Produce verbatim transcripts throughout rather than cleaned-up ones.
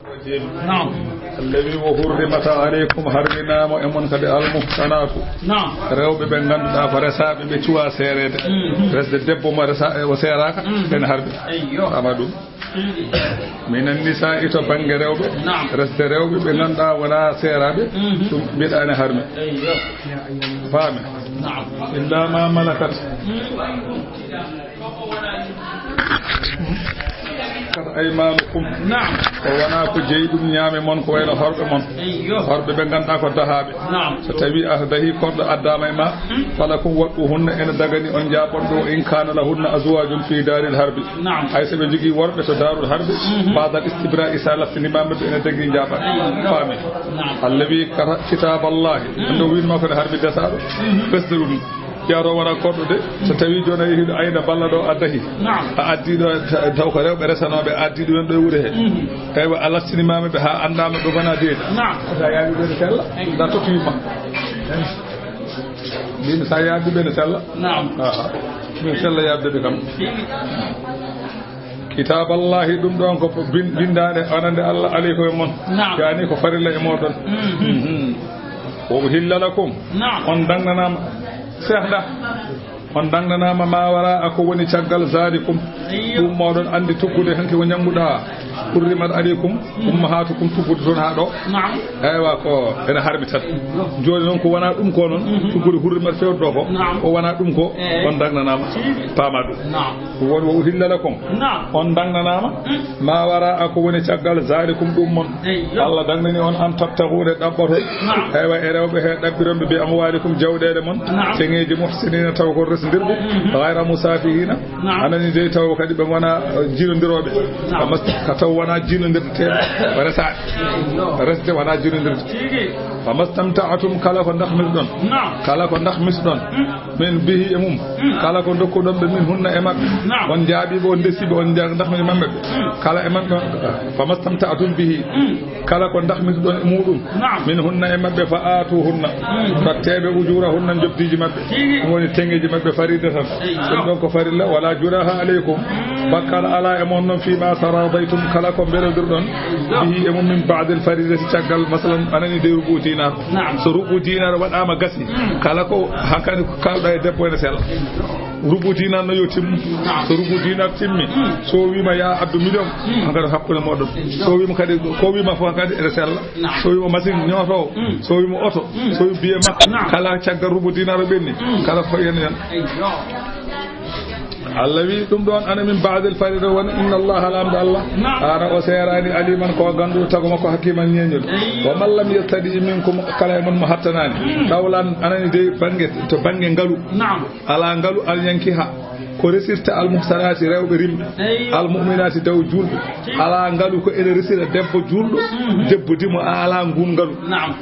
Naam. Allazi wa hurrimat alaykum, harminaama e mon kadi almuhsanaatu. Naam. Rewɓe ɓe ngannduɗaa ko resaaɓe, ɓe cuwaa seereede. Mhm. Resde debbo mo resa-, o seeraaka, mhm, ene harmi. Eyyo. Ama ɗum. Mhm. Minan nisaa'i to bannge rewɓe. Naam. Resde rewɓe ɓe ngannduɗaa wonaa seeraaɓe, mhm, ɗum mbiɗa ene harmi. Eyyo. Faami. Naam. Illa ma malakat. Mhm. Kat aymaanukum. Naam. Ko wonaa ko jeyi ɗum ñaame mon, ko wayno horɓe mon. Eyyo. Horɓe ɓe ngannduɗaa ko dahaaɓe. Naam. So tawii a dahii korɗo addaama e ma, hmm, falakum waɗɗu hunna ene dagani on jaaɓon ɗum, in kaana lahunna azwaajun fii daaril harbi. Naam. Hay so ɓe njogii worɓe to daarul harbi, mhm, baadal istibra'i, so a laftiniima ɓe ene dagii jaaɓan. Eyyo. Faami. Naam. Allazi kata-, kitaaballahi. Hmm. Ɗum ɗo wiinoo ko ne harbi desaaɗo. Mhm. Ɓesde ɗum. Yaa ɗo wona korɗo de, so tawii jooni a yehii ɗo ayna balla ɗo a dahi. Naam. A addii ɗo, ta-, taw ko rewɓe resanooɓe, a addii ɗumen ɗo e wuro he. Mhm. Eywa, a lastinimaama ɓe haa anndaama ɓe ngonaa deedi. Naam. Sa yaaɓi ɓe ne sella, nda tottuyima. Mbimi sa yaaɓi ɓe ne sella. Naam. Aha. Min sella yaaɓde ɓe kam. Kitaaballahi, ɗum ɗon ko bin-, bindaande, onande Allah, aleykum e mon. Naam. Yaani ko farilla e moɗon. Mhm. Mhm. Wa uhilla lakum. Naam. On dangnanaama. Seeɗa. On dangnanaama ma wara a ko woni caggal zaalikum. Eyyo. Ɗum moɗon anndi tuggude hanki ko ñannguɗaa. Hurrimat aleykum, mm, ummahatukum, tuggude toon haa ɗo. Naam. Eywa, ko ene harmi tan. Jooni noon ko wonaa ɗum ko noon, mhm, tuggude hurrimat fewdo ɗo ko. Naam. Ko wonaa ɗum ko, eh, on dangnanaama. Paama ɗum. Naam. Ko woni wa uhilla lakum. Naam. On dangnanaama. Mm. Ma wara a ko woni caggal zaalikum ɗum mon. Eyyo. Allah dangnani on an tabtaguuna ɗaɓɓoton. Naam. Eywa, e rewɓe he ɗaɓɓironɓe bi amwaalikum jawɗeele mon. Naam. Teŋeeji muhsiniina taw ko resndirɓe. Mhm. Gayra musaafihiina. Naam. Anani dey taw kadi ɓe ngonaa, eh, jiinondirooɓe. Naam. Ka mas-, ka taw wonaa jiinondirteeɓe. Resaaɓe. Eyyo. Resde wonaa jiinondirde. Tigi. Famastamta'tum, kala ko ndahmirɗon. Naam. Kala ko ndahmirɗon. Mm. Min bihi e mum. Mm. Kala ko ndokkuɗon ɓe min hunna e maɓɓe. Naam. On jaaɓiiɓe, on ndesiiɓe, on nja-, ndahmiri maɓɓe. Mm. Kala e maɓɓe, famastamta'tum bihi. Mm. Kala ko ndahmirɗon e muɗum. Naam. Min hunna e maɓɓe fa aatuhunna. Mm. Totteeɓe ujurahunna, njobdiiji maɓɓe. Tigi. Ɗum woni teŋeeji maɓɓe fariidatan. Eyyo. Ɗum ɗon ko farilla, wala junaha aleykum. Mm. Bakkal alaa e mon non fii ma taradaytum, kala ko mbelodirɗon. Eyyo. Bihi e mum min ba'dil fariidati, caggal, masalan, anani dey rubu dinar. Naam. So rubu dinar waɗaama gasi, mm, kala ko hankadi ko kaalɗa e debbo ene sella. Rubu dinar no yo timmu. Naam. So rubu dinar timmi, mm, so wiima ya addu million, mm, hankadi hakkunde moɗon. Eyyo. So wiima kadi, ko wiima fof hankadi ene sella. Naam. So wiima machine ñootoowo, mm, so wiima oto, mm, so wiima biye makko, naam, kala caggal rubu dinar o ɓenni, mm, kala ko yen yen. Eyyo. Allah wi ɗum ɗon, ana min ba'dil farida woni, inna Allah, lamɗo Allah, naam, ana o seerani aliman ko ganduɗo tago makko hakiman ñeñol. Eyyo. Wa man lam yastadi minkum, kala e mon mo hattanaani. Mm. Tawlan anani de bange, to bange ngalu. Naam. Ala ngalu al yankiha, ko resirta al muhsanati rewɓe rimɓe. Eyyo. Al mu'minati daw julɓe. Ala ngalu ko ene resira debbo julɗo, mhm, debbo dimo a ala ngun ngalu. Naam.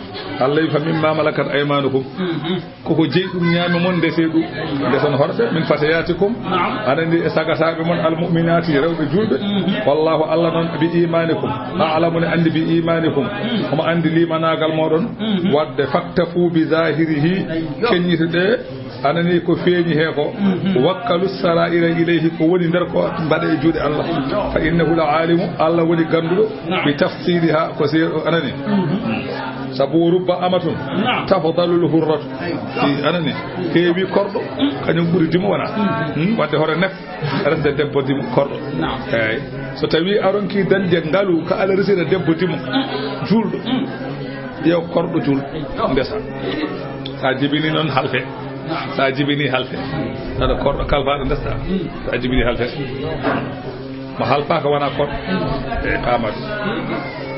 Allah wi fa mimma malakat aymanukum. Mhm. Koko jeyi ɗum ñaame mon, ndese ɗum. Ndeson horɓe, min fatayatikum. Naam. Aɗa anndi e sagataaɓe mon, almu'minaati, rewɓe juulɓe. Mhm. Wallahu, Allah noon, bi imanikum. Naam. A'lamu ne anndi bi imanikum. Mhm. Omo anndi limanaagal mooɗon. Mhm. Wadde faktafu bi zahirihi, ayyo, keññite ɗe, anani ko feeñi he ko. Mhm. Wakkalu sara'ira ilayhi, ko woni nder ko mbaɗe e juuɗe Allah. Ayyo. Fa innahu la alimu, Allah woni gannduɗo. Naam. Bi tafsiliha, ko seeɗa anani. Mhm. Sabu rubba amatun, naam, tafdalul hurratu. Aywa. Ɗi anani, heewi korɗo, kañum ɓuri dimo wona. Mhm. Hmm? Wadde hoto nef, resde debbo dimo korɗo. Naam. Eey. So tawi a ronki dañde ngalu ka ala resira debbo dimo, mm, juulɗo, mm, ƴeew korɗo juulɗo, aywa, ndesa. Sa jibini noon halte. Naam. Sa jibini halte. Aɗa korɗo kalfaaɗo ndesta. Mm. Sa jibini halte. Mo halfaaka wona korɗo. Mm. E paama ɗum.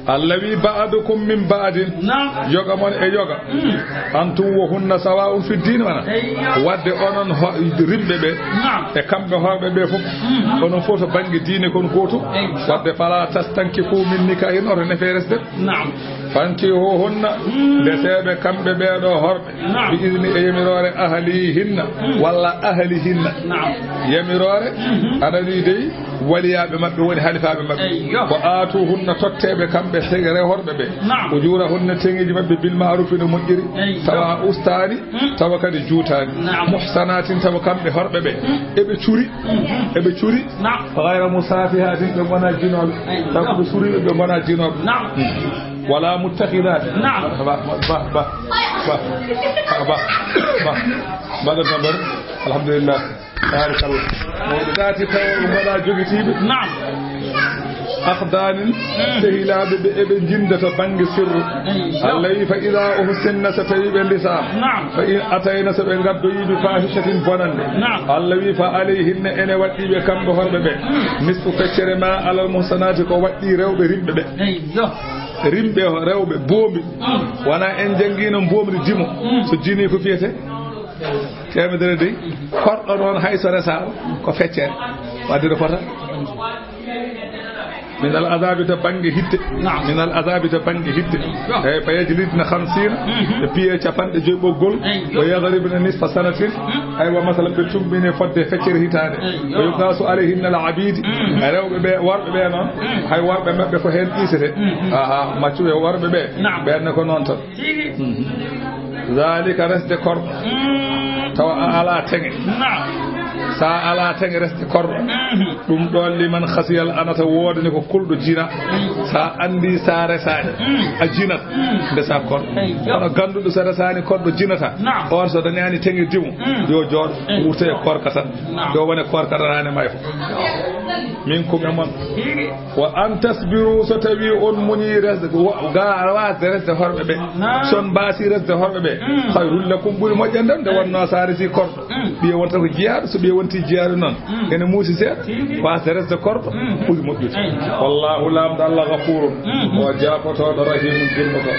Allah wi, ba'dukum min ba'din. Naam. Yoga mon e yoga. Mm. Antum wa hunna sawa'un fi din wana. Eyyo. Wadde onon ho-, rimɓe ɓe. Naam. E kamɓe horɓe ɓe fof. Mm. Onon fof to bannge diine kon gootum. Eyyo. Wadde fala tastankifu min nikahin, oto nefe resde. Naam. Fankihuhunna, ndeseeɓe kamɓe ɓee ɗoo horɓe, bi izni, e yamiroore, ahlihinna, walla ahlihinna. Yamiroore, ana nii dey, waliyaaɓe maɓɓe woni halifaaɓe maɓɓe. Ko aatuhunna, totteeɓe kamɓe sege rehorɓe ɓe. Ujuurahunna, teŋeeji maɓɓe, bil ma'rufi, no moƴƴiri. Tawa a ustaani, tawa kadi juutaani. Muhsanaatin, tawa kamɓe horɓe ɓe, eɓe curi, eɓe curi. Ghayra musaafihatin, ɓe ngonaa jinooɓe. Tawa ko ɓe suriiɓe, ɓe ngonaa jinooɓe. Wala muttakhidati. Naam. Ba, ba, ba, ba. Ba, ba, ba. Mbaɗa number. Alhamdulillah. Barakallah. Mawɗo daati tawa ɓe mbaɗa jogitiiɓe. Naam. Akhdanin, sehilaaɓe ɓe eɓe njinda to bannge sirru. Allah wi, "Fa idha uhsinna," so tawi ɓe ndesa. Naam. "Fa in atayna," so ɓe ngaddoyi, "bi fahishatin," bonannde. Naam. Allah wi, "Fa alayhinna," ene waɗɗii ɓe kamɓe horɓe ɓe. Nisfu, feccere ma, alal muhsanati, ko waɗɗii rewɓe rimɓe ɓe. Rimɓe rewɓe, boombi. Wona en janngiino boomri dimo. So jinii ko fiyete? Teemedere dey. Korɗo noon hay so resaama, ko feccere. Wadde no fota. Min al azabi to bannge hitte. Min al azabi to bannge hitte. Eyi, fa yajlidna khamsina, ɓe piye capanɗe joyi ɓoggol. Wa yadribna nisfa sanatin. Aywa, masala, ɓe tumbine fodde feccere hitaande. Wa yuqasu alayhinna al abidi. Rewɓe ɓe, worɓe ɓe noon, hay worɓe maɓɓe ko heen qiisete. Aha, maccuɓe worɓe ɓe, ɓeen ne ko noon tan. Zalika, resde korɗo. Tawa a alaa teŋe. Sa alaa teŋe, resde korɗo. Ɗum ɗoon, liman khasiyal anata, woodani ko kulɗo jina. Sa anndi sa resaani, a jinat, ndesa korɗo. Kono gannduɗo so resaani korɗo jinata, on so dañaani teŋe dimo, yo jooɗo, wurta e korka tan. Yo wone korka tan, haa ne may fo. Minkum, e mon. Wa an tasbiru, so tawi on muñi resde, wa-, ga-, waasde resde horɓe ɓe. Naam. So on mbaasi resde horɓe ɓe, khayrul lakum, ɓuri moƴƴande on, nde wonnoo so a resi korɗo. Ɓiye wonta ko jiyaaɗo, so ɓiye wonti jiyaaɗo noon, ene muusi seeɗa. Waasde resde korɗo ɓuri moƴƴude. Wallahu, Laamɗo Allah, ghafurun, o jaafotooɗo, rahimun, jurmotooɗo.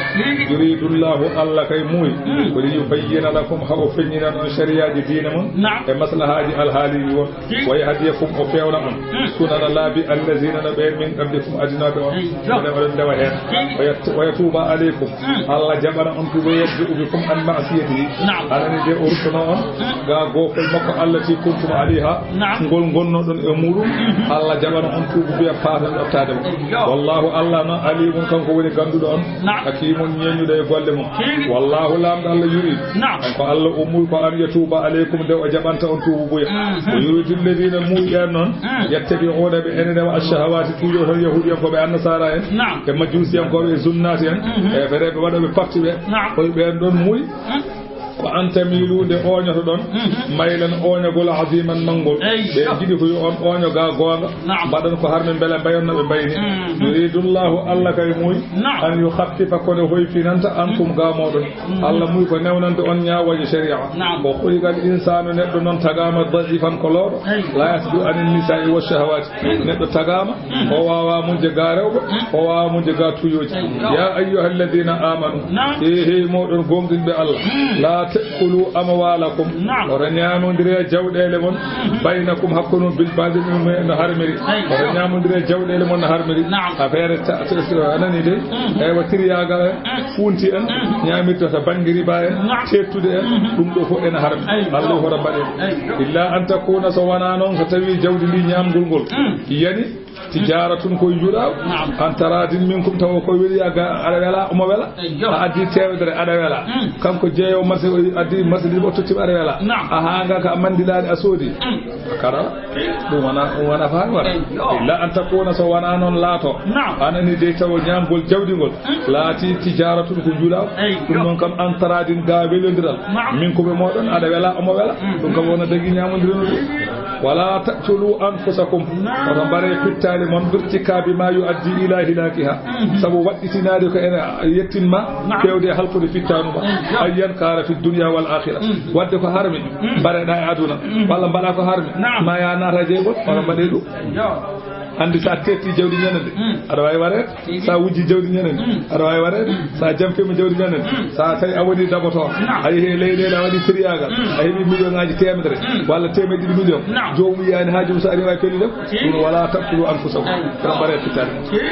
Yuridullahu, Allah kay muuyi, ko li yubayyina lakum, ha o feññinan on sariyaji diine mon, e maslahaaji alhaaliiji won. Wa yahdiyakum, o fewna on. Sunana, laabi, allazina, no ɓeen, min qablikum, adinooɓe on. Minen oɗon ndewa heen. Wa yat-, wa yatuuba aleykum. Allah jaɓana on tun. Wa yarji'u bikum an ma'siyatihi. Anani de o ruttono on ga goofol makko, allati kuntum alayha, ngol ngonnoɗon e muɗum. Allah jaɓana on tuubu, biya paata ɗottaade mo. Wallahu, Allah noon, alimun, kanko woni gannduɗo on. Hakimun, ñeeñuɗo e golle mum. Wallahu, Laamɗo Allah, yuridu, kanko Allah o muuyi ko an yatuuba aleykum, nde o jaɓanta on tuubu buya. O yuridu alladina, muuyi ɓeen noon, yattabi'una, ɓe ene ndewa, ash-shahawati, tuujo ton, yahudiyankooɓe, annasaara en, e majusiyankooɓe, e zunnaati en, e fereeɓe waɗooɓe parti ɓe, koye ɓeen ɗon muuyi. Ko an tamilu, nde ooñotoɗon, maylan, ooñagol, aziman, manngol. Ɓe jiɗi ko yo on ooño ga goonga, mbaɗon ko harmi, mbele mbayon no ɓe mbayni. Yuridullahu, Allah kay muuyi, an yukhaffifa, ko nde hoyfinanta, ankum, ga mooɗon. Allah muuyi ko newnande on ñaawooje shari'a. Wa khuliqal insanu, neɗɗo noon tagaama, da'ifan, ko looɗo, la yasdu anin nisa'i wa shahawati. Neɗɗo tagaama, o waawaa muñde ga rewɓe, o waawaa muñde ga tuuyooji. Ya ayyuhalladina amanu, e hey mooɗon goonɗinɓe Allah, la ta'kulu amwalakum, oto ñaamondire jawɗeele mon, baynakum, hakkunde mon, bil batil, no harmiri. Oto ñaamondire jawɗeele mon no harmiri. Affaire ta-, ta-, ta-, a nani de? Eywa, tiryaagal en, fuunti en, ñaamirta to bannge riba en, teettude en, ɗum ɗo fof ene harmi. Allah, hoto mbaɗen. Illa an takuna, so wonaa noon, so tawii jawdi ndi, ñaamgol ngol, yani, tijaratun, koye njuuɗa, an taradin minkum, tawa koye weli, a ga-, aɗa wela, omo wela. A addi teemedere, aɗa wela. Kanko jeeyo marché o addi marché ndi, o tottima, aɗa wela. A haanga ka mandilaani, a soodi. Kara, ɗum wona, ɗum wona faami wala. Illa an takuna, so wonaa noon laato. Anani de, tawa ñaamgol jawdi ngol laati tijaratun, ko njuuɗa. Ɗum noon kam, an taradin, ga welondiral. Minkum, e mooɗon, aɗa wela, omo wela. Ɗum kam wona dagi ñaamondire no ɗum. Wala taqtulu anfusakum. Oto mbare pittaali mon, birtikabi ma yuaddi ila hilakiha. Sabu waɗɗitinaade ko ene yettin ma, fewde e halkude fittaanu ma. Ayyan kaana fi dunya wal akhirah. Wadde ko harmi, mbareɗa e aduna, walla mbaɗa ko harmi, ma ya naata e jeygol, oto mbaɗe ɗum. Anndi, so a teettii jawdi ñande nde, Mm. aɗa waawi wareede. Tigi. So a wujjii jawdi ñande nde, Mm. aɗa waawi wareede. Mm. So a jampiima jawdi ñande nde, Mm. so a tawi a wonii dabotooɗo, Naam. a yehii e leyɗeele, a waɗii firiyaagal, Mm. a heɓii miliyonŋaaji teemedere Mm. walla teemedde ɗiɗi miliyon, Naam. joomum yiyaani haaju mum, so arii, waawi pelliɗo. Tigi. Ɗum wala taqtulu anfusakum. Ay. Kono mbaree fittaandu. Tigi.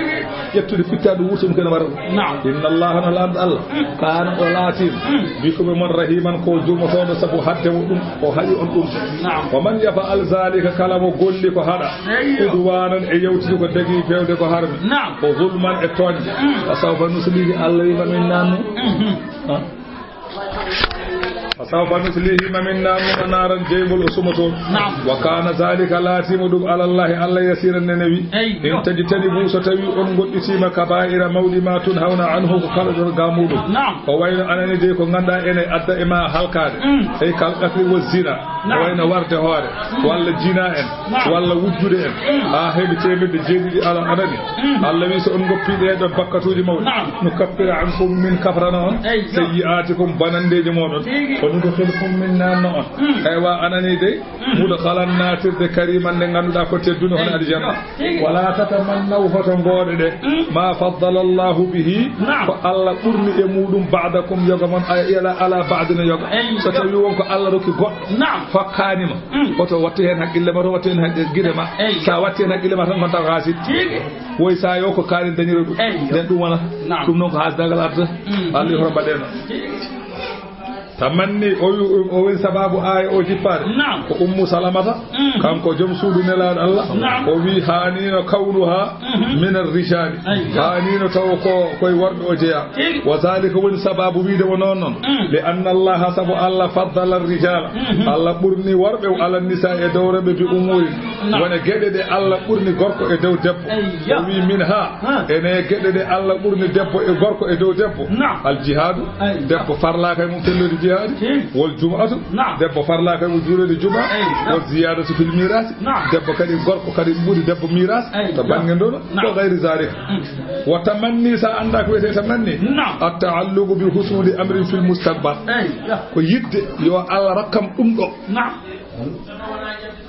Ƴettude fittaandu wurtude ko ene wara ɗum. Naam. Inna Allaha, no Laamɗo Allah, Mm. kaana, o laatii, Mm. bikum, e mon, rahiman, ko jurmotooɗo, sabu haɗde mo ɗum, o haɗi on ɗum. Naam. Wa man yaf'al zalika, kala mo golli ko haɗa, Eyyo. udwanan, e yawtude ko dagii, fewde ko harmi, Naam. wa zulman, e tooñde, Mm. fa sawfa nuslihi, Allah wi ma min naannu. Mhm. Ha? Fa sawfa nuslihi, ma min naannu mo naaran jeyngol o sumoto. Naam. Wa kaana zalika, laatiima ɗum, alallahi, Allah, yasiiran, ne newi. Eyyo. In tajtanibu, so tawi on ngoɗɗitiima, kabaa'ira, mawɗi ma, tunhawna anhu, ko kaɗoɗon ga muɗum. Naam. O wayno anani dey ko ganduɗa ene adda e ma halkaade. Mm. Ey kal qatli wa zina. Naam. O wayno warde hoore, walla jina en, Naam. walla wujjude en. Mm. Haa heɓi teemedde jeeɗiɗi ala anani. Mm. Allah wi, so on ngoppi ɗee ɗon bakkatuuji mawɗi, Naam. nukaffira ankum, min kafrana on, Eyyo. sayyi'aatikum, bonandeeji mooɗon. Tigi. Wa nudkhilkum, min naanna on. Mm. Aywa, anani dey, Mm. mudkhalan, naatirde, kariman, nde ganduɗa ko teddunde, hono Eyyo. aljanna. Tigi. Wala tatamannaw, hoto ngoɗoɗe, Mm. ma faddala Allahu bihi, Naam. ko Allah ɓurni e muɗum, ba'dakum, yoga mon, ay, ala, ala ba'din, yoga. Eyyo. So tawi won ko Allah rokki goɗɗo, Naam. hokkaani ma, Mm. hoto wattu heen haqqille ma, hoto wattu heen haqqille gide ma. Eyyo. Sa watti heen haqqille ma tan, kon taw haasid. Tigi. Woy sa yo ko kaari dañiro ɗum. Eyyo. Nden ɗum wona. Naam. Ɗum noon ko haasidagal arta. Mm. Allah yo hoto mbaɗe noon. Tigi. Tamanni, o wi-, o woni sababu aaya o jippaade. Naam. Ko Ummu Salamata, Mm. kanko joom suudu Nelaaɗo Allah, Naam. o wi, haaniino kawnuha Mhm. min ar-rijaali. Ayyo. Haaniino taw ko koye worɓe o jeyaa. Tigi. Wa zaalika, woni sababu wiide mo noon noon. Mm. Li anna Allaha, sabu Allah, faddala ar-rijaala. Mhm. Allah ɓurni worɓe ala nisaa e dow rewɓe bi umuurin. Naam. Wona geɗe ɗe Allah ɓurni gorko e dow debbo. Ayyo. O wi, minha, Ha. ene geɗe ɗe Allah ɓurni debbo e gorko e dow debbo. Naam. Al jihaadu, Ayyo. debbo farlaaka e mum felloyde jihaadi. Tigi. Wal jumu'atu, Naam. debbo farlaaka e mum juulirde juma. Ayyo. Wal ziyaadatu fil miiraasi, Naam. debbo kadi, gorko kadi ɓuri debbo miiraas. Ayyo. To bannge ndono, Naam. wa gayri zaalika. Mm. Wa tamanni, sa anndaa ko wiyetee tamanni. Naam. At ta'alluqu bi husuuli amrin fil mustaqbal. Ayyo. Ko yiɗde yo Allah rokkam ɗum ɗo. Naam.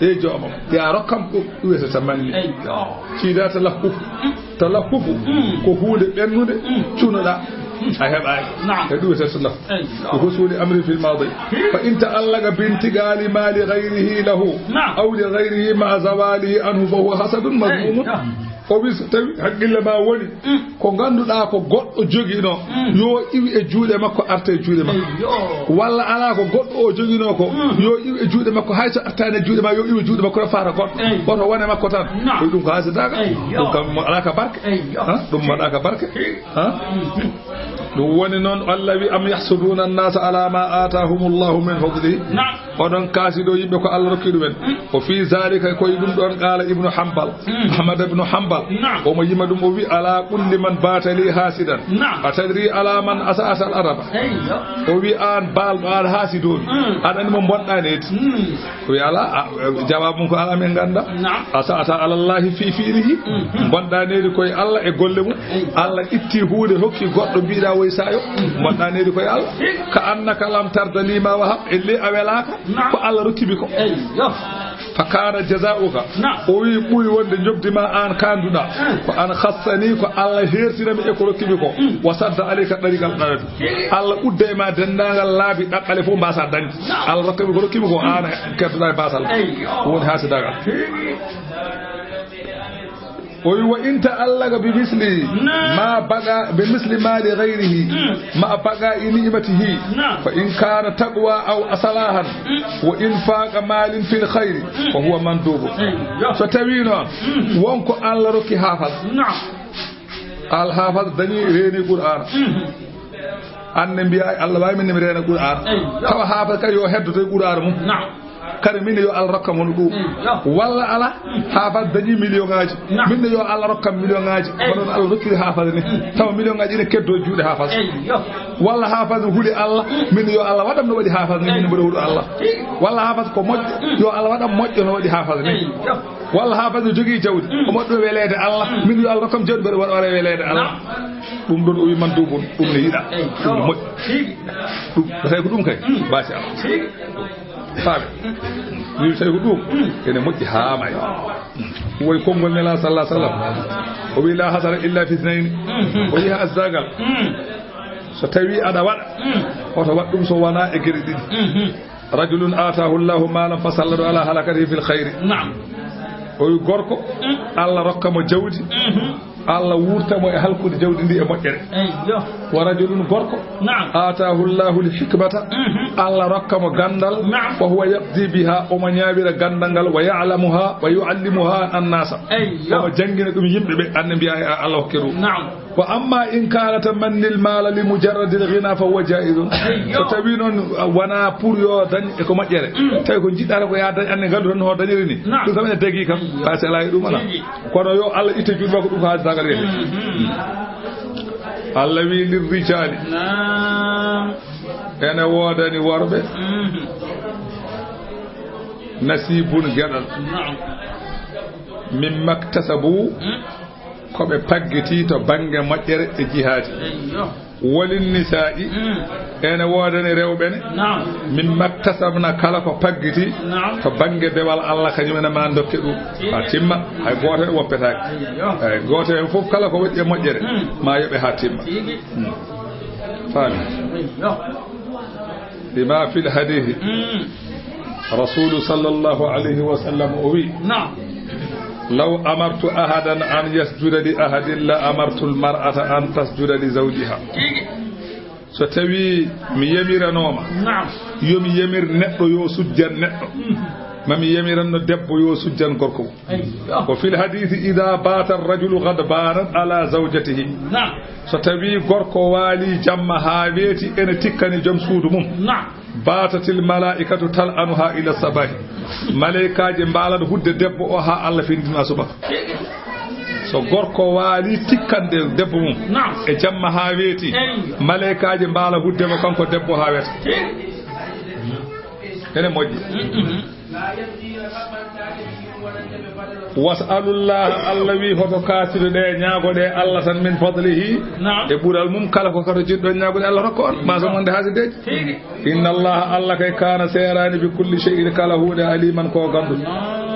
E joomam, ya rokkam ɗum, ɗum wiyetee tamanni. Eyyo. Ciida talahhufu. Mm. Talahhufu Mm. ko huunde ɓennunde Mm. cunoɗaa. Mm. A heɓaay. Naam. E ɗum wiyetee talahhufu. Eyyo. Ko husuuli amri fil maadi. Hmm. Fa in ta'allaqa bi intiqaali maali ghayrihi lahu Naam. aw li ghayrihi ma'a zawaalihi anhu fa huwa hasadun madhmuumun. Eyyo. O wi so tawi haqqille ma woni Mm. ko ngannduɗaa ko goɗɗo joginoo, Mm. yo iwi e juuɗe makko arta e juuɗe makko. Eyyo. Walla alaa ko goɗɗo o joginoo ko, Mm. yo iwi e juuɗe makko, hay so artaani e juuɗe ma, yo iwi e juuɗe makko, no faata goɗɗo. Eyyo. Woto wone makko tan. Naam. Ko ɗum ko hasidaagal. Eyyo. Ɗum kam mo alaa ka barke. Eyyo. Ha? Ɗum mo alaa ka barke. Ha? Mm. Ɗum woni noon Allah wi, am yahsuduuna annaasa alaa maa aataahumullahu min fadlihi. Naam. Oɗon kaasido yimɓe ko Allah rokki ɗumen. Mm. O fii zaalika, ko e ɗum ɗon qaala Ibnu Hanbal. Mm. Ahmad ibnu Hanbal. Naam. Omo yima ɗum, o wi, alaa kulli man baata lii haasidan. Naam. A tadrii alaa man asa'ta al-adaba? Eyyo. O wi, aan baalɗo, aan haasidoomi. Mm. Aɗa anndi mo mbonɗaa needi? Mm. O wi, alaa, a, jawaabu mum ko alaa, min nganndaa. Naam. Asa'ta alallaahi fii fi'lihi. Mm. Mbonɗaa needi ko e Allah e golle mum. Eyyo. Allah itti huunde hokki goɗɗo, mbiɗa woy sayo. Mm. Mbonɗaa needi ko e Allah. Ka annaka lam tarda lii maa wahab, ellee a welaaka. Naam. Ko Allah rokki mi ko. Eyyo. Fa kaana jazaa'uka. Naam. O wi ɓuri wonde njoɓdi ma aan kaanduɗaa. Mm. Ko an khassanii, ko Allah heertinami e ko rokki mi ko. Mm. Wa sadda alayka ɗariiqal ɗaɗaɗi. Mm. Allah udda e ma denndaangal laabi ɗaɓɓale fof mbaasaa dañde. Naam. Allah rokka mi ko rokki mi ko, aan keddoɗaa e baasal. Eyyo. Ko woni haasidaagal. Mm. O wi, wa in ta'allaqa bi misli Naam. ma baqa, bi misli mali ghayrihi Mm. ma baqa ni'matihi. Naam. Fa in kana taqwa aw salahan Mm. wa infaqa malin fil khayri Mm. fa huwa mandubun. Eyyo. So tawi noon Mm. won ko Allah rokki haafaz. Naam. Al haafaz dañi reeni Qur'aana. Mm. An ne mbiya, Allah waawi min ne mi reena Qur'aana. Eyyo. Tawa haafaz kay yo heddoto e Qur'aana mum. Naam. Kadi min yo Allah rokka mo ɗum. Mm, yo. Walla ala, haa faa dañi millionŋaaji. Naam. Min yo Allah rokkam millionŋaaji. Eyi. Kono Allah rokkiri haa faa ni. Mm. Tawa millionŋaaji ina keddo juuɗe haa faa. Eyi, yo. Walla haa faa huli Allah, min yo Allah waɗam no waɗi haa faa ni, min mboɗo huɗo Allah. Eyi. Walla haa faa ko moƴƴo, mm, yo Allah waɗam moƴƴo no waɗi haa faa ni. Eyi, yo. Walla haa faa jogii jawdi, mm, ko moƴƴo weleede Allah, mm, min yo Allah rokkam jawdi mboɗo waɗa weleede Allah. Naam. Ɗum ɗon o wi man duubun, ɗum ne yiɗa. Eyi, ɗum ne yo. Moƴƴi. Tigi. Ɗum, tawi ko ɗum kay, mm, baasi Allah. Tigi. Faaɓe. Ni tawi ko ɗum, ene moƴƴi haa may. Woy konngol Nelaaɗo sallallahu alaihi wasallam. O wi'i, "La hasara illa fi isnayni." O yi'a asdagal. So tawi aɗa waɗa, hoto waɗ ɗum so wonaa e geɗe ɗiɗi. Rajulun ataahu Allahu maalan fa sallatahu ala halakatihi fil khayri. Naam. O wi gorko, Allah rokka mo jawdi, Allah wurta mo e halkude jawdi ndi e moƴƴere. Eyyo. Wa rajulun gorko, Naam. ataahu Allahu l hikmata, Allah rokka mo gandal, Naam. fa huwa yaqdi biha, omo ñaawira gandal ngal, wa ya'lamuha, wa yu'allimuha annasa. Eyyo. Omo jangina ɗum yimɓe ɓe, anne mbiya e Allah hokke ɗum. Naam. Wa amma in kana tamanni l mala li mujarradi l ghina fa huwa jaizun. Eyyo. So tawi noon wona pour yo dañ e ko moƴƴere. Tawi ko jiɗɗata ko ya dañ anne ngal tan no dañiri ni. Naam. Ɗum kam ene dagi kam. Eyyo. Parce que ala e ɗum ala. Tigi. Kono yo Allah itte juuɗe makko ɗum ko haalisagal yete. Mhm. Allah wi lir rijali. Naam. Ene woodani worɓe. Mhm. Nasibun geɗal. Naam. Mimma ktasabu. Mm. Ko ɓe paggiti to bannge moƴƴere e jihaadi. Eyyo. Walin nisaa'i, Mm. ene woodani rewɓe ne. Naam. Mimma ktasabna, kala ko paggiti Naam. to bannge dewal Allah, kañum ene ma dokke ɗum. Haa timma, hay gooto en woppetaake. Eyyo. Hay gooto en fof kala ko waɗi e moƴƴere, Mm. ma yoɓe haa timma. Tigi. Mm. Faami? Eyyo. Lima fil hadiisi. Mm. Rasuulu sallallahu alayhi wa sallam o wi, Naam. "Law amartu ahadan an yasjuda li ahadin la amartu al-mar'ata an tasjuda li zawjiha." Tigi. So tawi mi yamiranooma, Naam. yo mi yamir neɗɗo yo sujjan neɗɗo, Mm. ma mi yamiranno debbo yo sujjan gorko. Eyyo. Wa fil hadiisi, "Idha bata ar-rajulu ghadbanan ala zawjatihi." Naam. So tawi gorko waali jamma haa weeti, ene tikkani joom suudu mum. Naam. Batatil malaa'ikatu tal'anuha ila sabahi. Malaykaaji mbaalat hudde debbo o haa Allah findina subaka. So gorko waali tikkande debbo mum Naam. e jamma haa weeti, Eyyo. malaykaaji mbaala hudde mo kanko debbo haa weeta. Ene moƴƴi. Mm-mm. Was'alullaha, Allah wi hoto kaasidu ɗe, ñaago ɗe Allah tan, min fadlihi, Naam. e ɓural mum, kala ko kato jiɗɗon ñaago ɗe Allah rokka on, ma so wonde haasideeji. Tigi. Inna Allaha, Allah kay, kana seeraani bi kulli shay'in, kala huunde, aliman ko ganduɗo. Naam.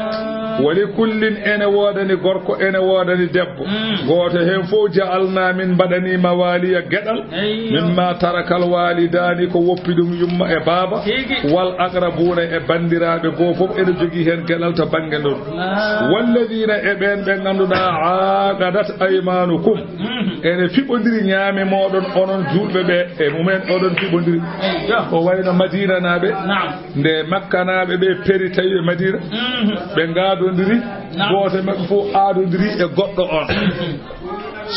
Wa li kullin, ene woodani gorko, ene woodani debbo. Mm. Gooto heen fof, ja'alna, min mbaɗani mawaliya geɗal. Eyyo. Mimma tarakal walidaani, ko woppi ɗum yumma e baaba. Tigi. Wal aqrabuuna, e banndiraaɓe goo fof ene jogii heen geɗal to bannge ndon. Naam. Walladina, e ɓeen ɓe ngannduɗaa, aqadat aymanukum. Mhm. Ene fiɓondiri ñaame mooɗon onon juulɓe ɓe e mumen oɗon fiɓondiri. Eyyo. Ko wayno Madinanaaɓe. Naam. Nde Makkanaaɓe ɓe peri tawi e Madina. Mhm. Ɓe ngaadondiri. Naam. Gooto e maɓɓe fof aadondiri e goɗɗo on. Mhm.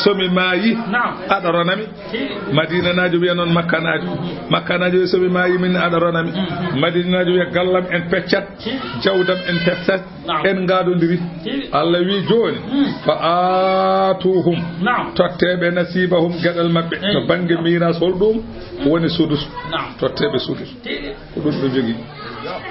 So mi maayi, Naam. aɗa ronami. Tigi. Madinanaajo wiya noon Makkanaajo. Makkanaajo wiya so mi maayi min aɗa ronami. Mhm. Madinanaajo wiya gallam en peccat, Tigi. jawdam en peccat, Naam. en ngaadondiri. Tigi. Allah wi jooni, Mm. fa aatuhum, Naam. totteeɓe nasibahum geɗal maɓɓe. Eyi. To bannge miiras hol ɗum woni sudus. Naam. Totteeɓe sudus. Tigi. Ko ɗum ɓe jogii.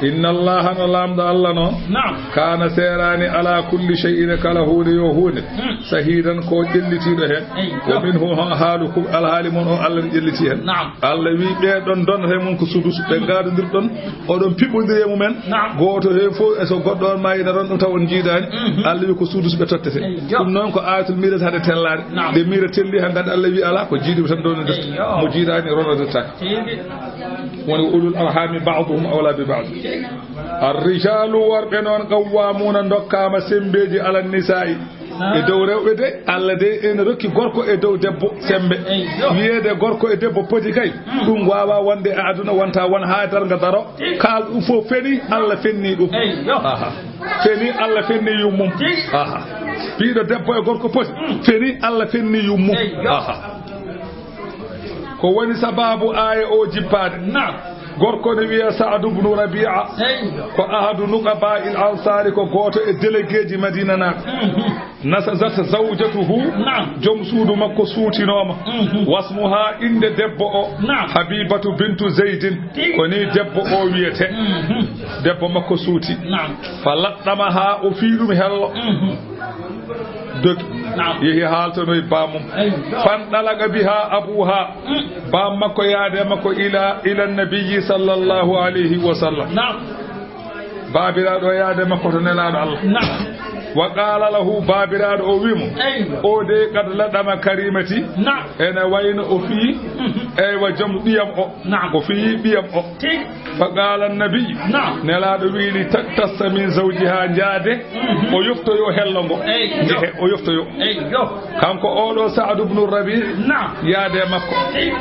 Inna Allaha, no Laamɗo Allah non, Naam. kana seeraani ala kulli shay'in, kala huunde yo huunde, Hmm. shahidan ko ƴellitiiɗo heen. Eyi. Wa minhu, haalu ku-, alhaali mon o Allah ne ƴelliti heen. Naam. Allah wi ɓee ɗon donata e mum ko sudus, ɓe ngaadondirɗon, oɗon piɓondiri e mumen, Naam. gooto heen fof e so goɗɗo on maayino ɗon ɗum taw on njiidaani, Mhm. Allah wi ko sudus ɓe tottete. Eyi, yo. Ɗum noon ko ayatul miiras hade tellaade. Naam. Nde miira telli han ngadda Allah wi alaa ko jiidiiɓe tan donondirta. Eyi, yo. Mo jiidaani ronodirtaake. Tigi. Woni ulul arhami ba'duhum awla bi ba'd. Ar-rijalu, worɓe noon, qawwamuna, ndokkaama sembeeji, ala nisaa'i, e dow rewɓe de. Allah de ene rokki gorko e dow debbo sembe. Eyyo. Wiyeede gorko e debbo poti kay, Hmm. ɗum waawa wonde e aduna, wonta won haa darnga daro. Tigi. Kaal ɗum fof feni, Allah fenni ɗum. Eyyo. Aha. Feni, Allah fenni yummum. Tigi. Aha. Piiɗo debbo e gorko poti. Hmm. Feni, Allah fenni yummum. Eyyo. Aha. Ko woni sababu aaya o jippaade? Naam. Gorko ne wiya Sa'd ibn Rabi'a. Hey. Ko ahadu nuqaba'il ansari, ko gooto e déléguéji Madina naaɓe. Mhm. Nasazat zawjatuhu. Naam. Joom suudu makko suutinooma. Mhm. Wasmuha, innde debbo o. Naam. Habibatu bintu Zaydin. Tigi. Ko ni debbo o wiyete. Mhm. Debbo makko suuti. Naam. Fa laɗɗamaha, o fii ɗum hello. Mhm. Dogi. Naam. Yehi haaltanoy baamum. Eyyo. Fandalaqa biha abuha. Mm. Baam makko yaade makko ila, ila nabiyyi sallallahu alayhi wa sallam. Naam. Baabiraaɗo o yaade makko to Nelaaɗo Allah. Naam. Wa qaala lahu, baabiraaɗo o wi'i mo, Eyyo. O de qad ladama karimati. Naam. Ene wayno o fii, Mhm. Eywa, jom ɓiyam o. Naam. O fii ɓiyam o. Tigi. Fa qaala nabi. Naam. Nelaaɗo wi'i li taktassa min zawjiha, njaade, Mhm. o yoftoyo hello ngo. Eyyo. Njehe, o yoftoyo. Eyyo. Kanko oɗo Sa'd ibn Rabi', Naam. yaade makko. Tigi.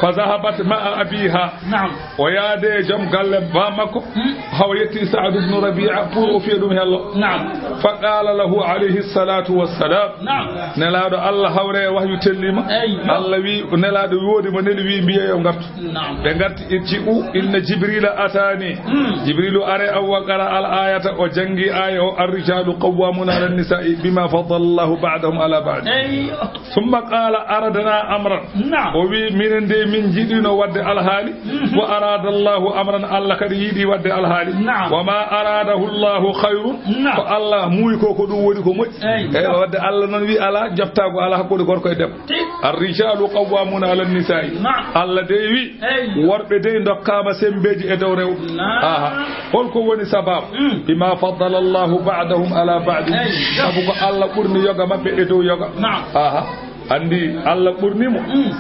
Fa zahabat ma'a abiha. Naam. O yaade e jom galle ba makko, Hmm. haw yetti Sa'd ibn Rabi'a pour o fiya ɗum hello. Naam. Fa qaala lahu alayhi salatu wassalam, Naam. Nelaaɗo Allah hawre e wahyu tellima. Eyyo. Allah wi, Nelaaɗo woodi mo neli wi mbiye yo ngartu. Naam. Ɓe ngarti, irji'u, inna Jibrila atani. Hmm. Jibrilu are aw wa qara al ayata, o jangi aya o, ar-rijalu qawwamuna ala nisa'i bima faddala Allahu ba'dahum ala ba'd. Eyyo. Summa qaala aradna amran. Naam. O wi, minen de min jiɗino wadde alhaali. Mhm. Wa arada Allahu amran, Allah kadi yiɗi wadde alhaali. Naam. Wa ma aradahu Allahu khayrun. Naam. Ko Allah muuyi ko, ko ɗum woni ko moƴƴi. Eyyo. Eywa, wadde Allah non wi ala, joftaago ala hakkunde gorko e debbo. Tigi. Ar-rijalu qawwamuna ala nisaa'i. Naam. Allah dey wi, Eyyo. worɓe dey ndokkaama sembeeji e dow rewɓe. Naam. Aha. Holko woni sababu? Mm. Bima faddala Allahu ba'dahum ala ba'd. Eyyo. Sabu ko Allah ɓurni yoga maɓɓe e dow yoga. Naam. Aha. Andi Allah ɓurni mo Mm.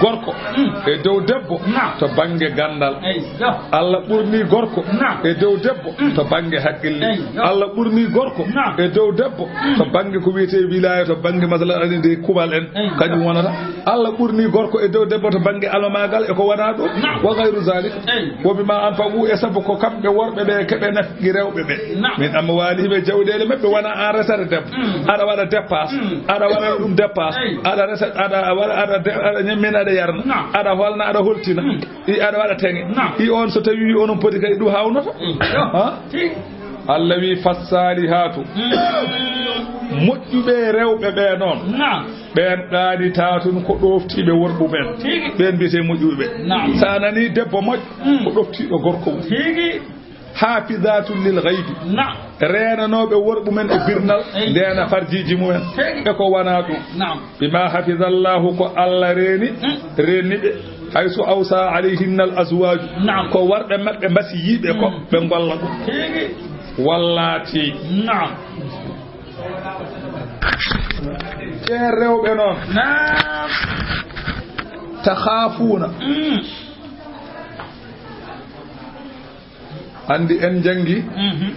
gorko Mm. e dow debbo Naam. to bannge gandal. Eyyo. Allah ɓurni gorko Naam. e dow debbo Mm. to bannge haqqille. Eyyo. Allah ɓurni gorko Naam. e dow debbo Mm. to bannge ko wiyetee wilaya, to bannge masalan ani nde kuɓal en. Eyyo. Kañum wonata. Allah ɓurni gorko e dow debbo to bannge almamaagal e ko wonaa ɗum. Naam. Wa ghayru zalik. Eyyo. Wa bima anfaqu, e sabu ko kamɓe worɓe ɓe keɓe nafqi rewɓe ɓe. Naam. Min amwalihim, e jawɗeele maɓɓe, wona an resata debbo. Mm. Aɗa waɗa dépasse. Mm. Aɗa waɗa ɗum dépasse. Eyyo. Aɗa resa, aɗa waɗa, aɗa de-, aɗa ñammina, aɗa yarna. Naam. Aɗa holna, aɗa holtina. Mm. I aɗa waɗa teŋe. Naam. I on so tawi onon poti kadi ɗum hawnoto. Mm. Ha? Tigi. Allah wi fassalihatu. Mm. Moƴƴuɓe rewɓe ɓe noon. Naam. Ɓeen qaanitatun ko ɗooftiiɓe worɓe mumen. Tigi. Ɓeen mbiyetee moƴƴuɓe. Naam. So a nanii debbo moƴƴo, Mm. ko ɗoftiiɗo gorko mum. Tigi. Haafizatun lil ghaybi. Naam. Reenanooɓe worɓe mumen e birnal, Ey. ndeena farjiiji mumen. Tigi. E ko wonaa ɗum. Naam. Bima hafizallahu, ko Allah reeni, Mm. reenni ɓe. Haysu awsa alayhinna al azwaaju. Naam. Ko worɓe maɓɓe mbasiyiiɓe ko Mm. ɓe ngolla ɗum. Tigi. Wallaati. Naam. Ɓeen rewɓe noon. Naam. Takhaafuuna. Mm. Anndi en njanngi, Mhm.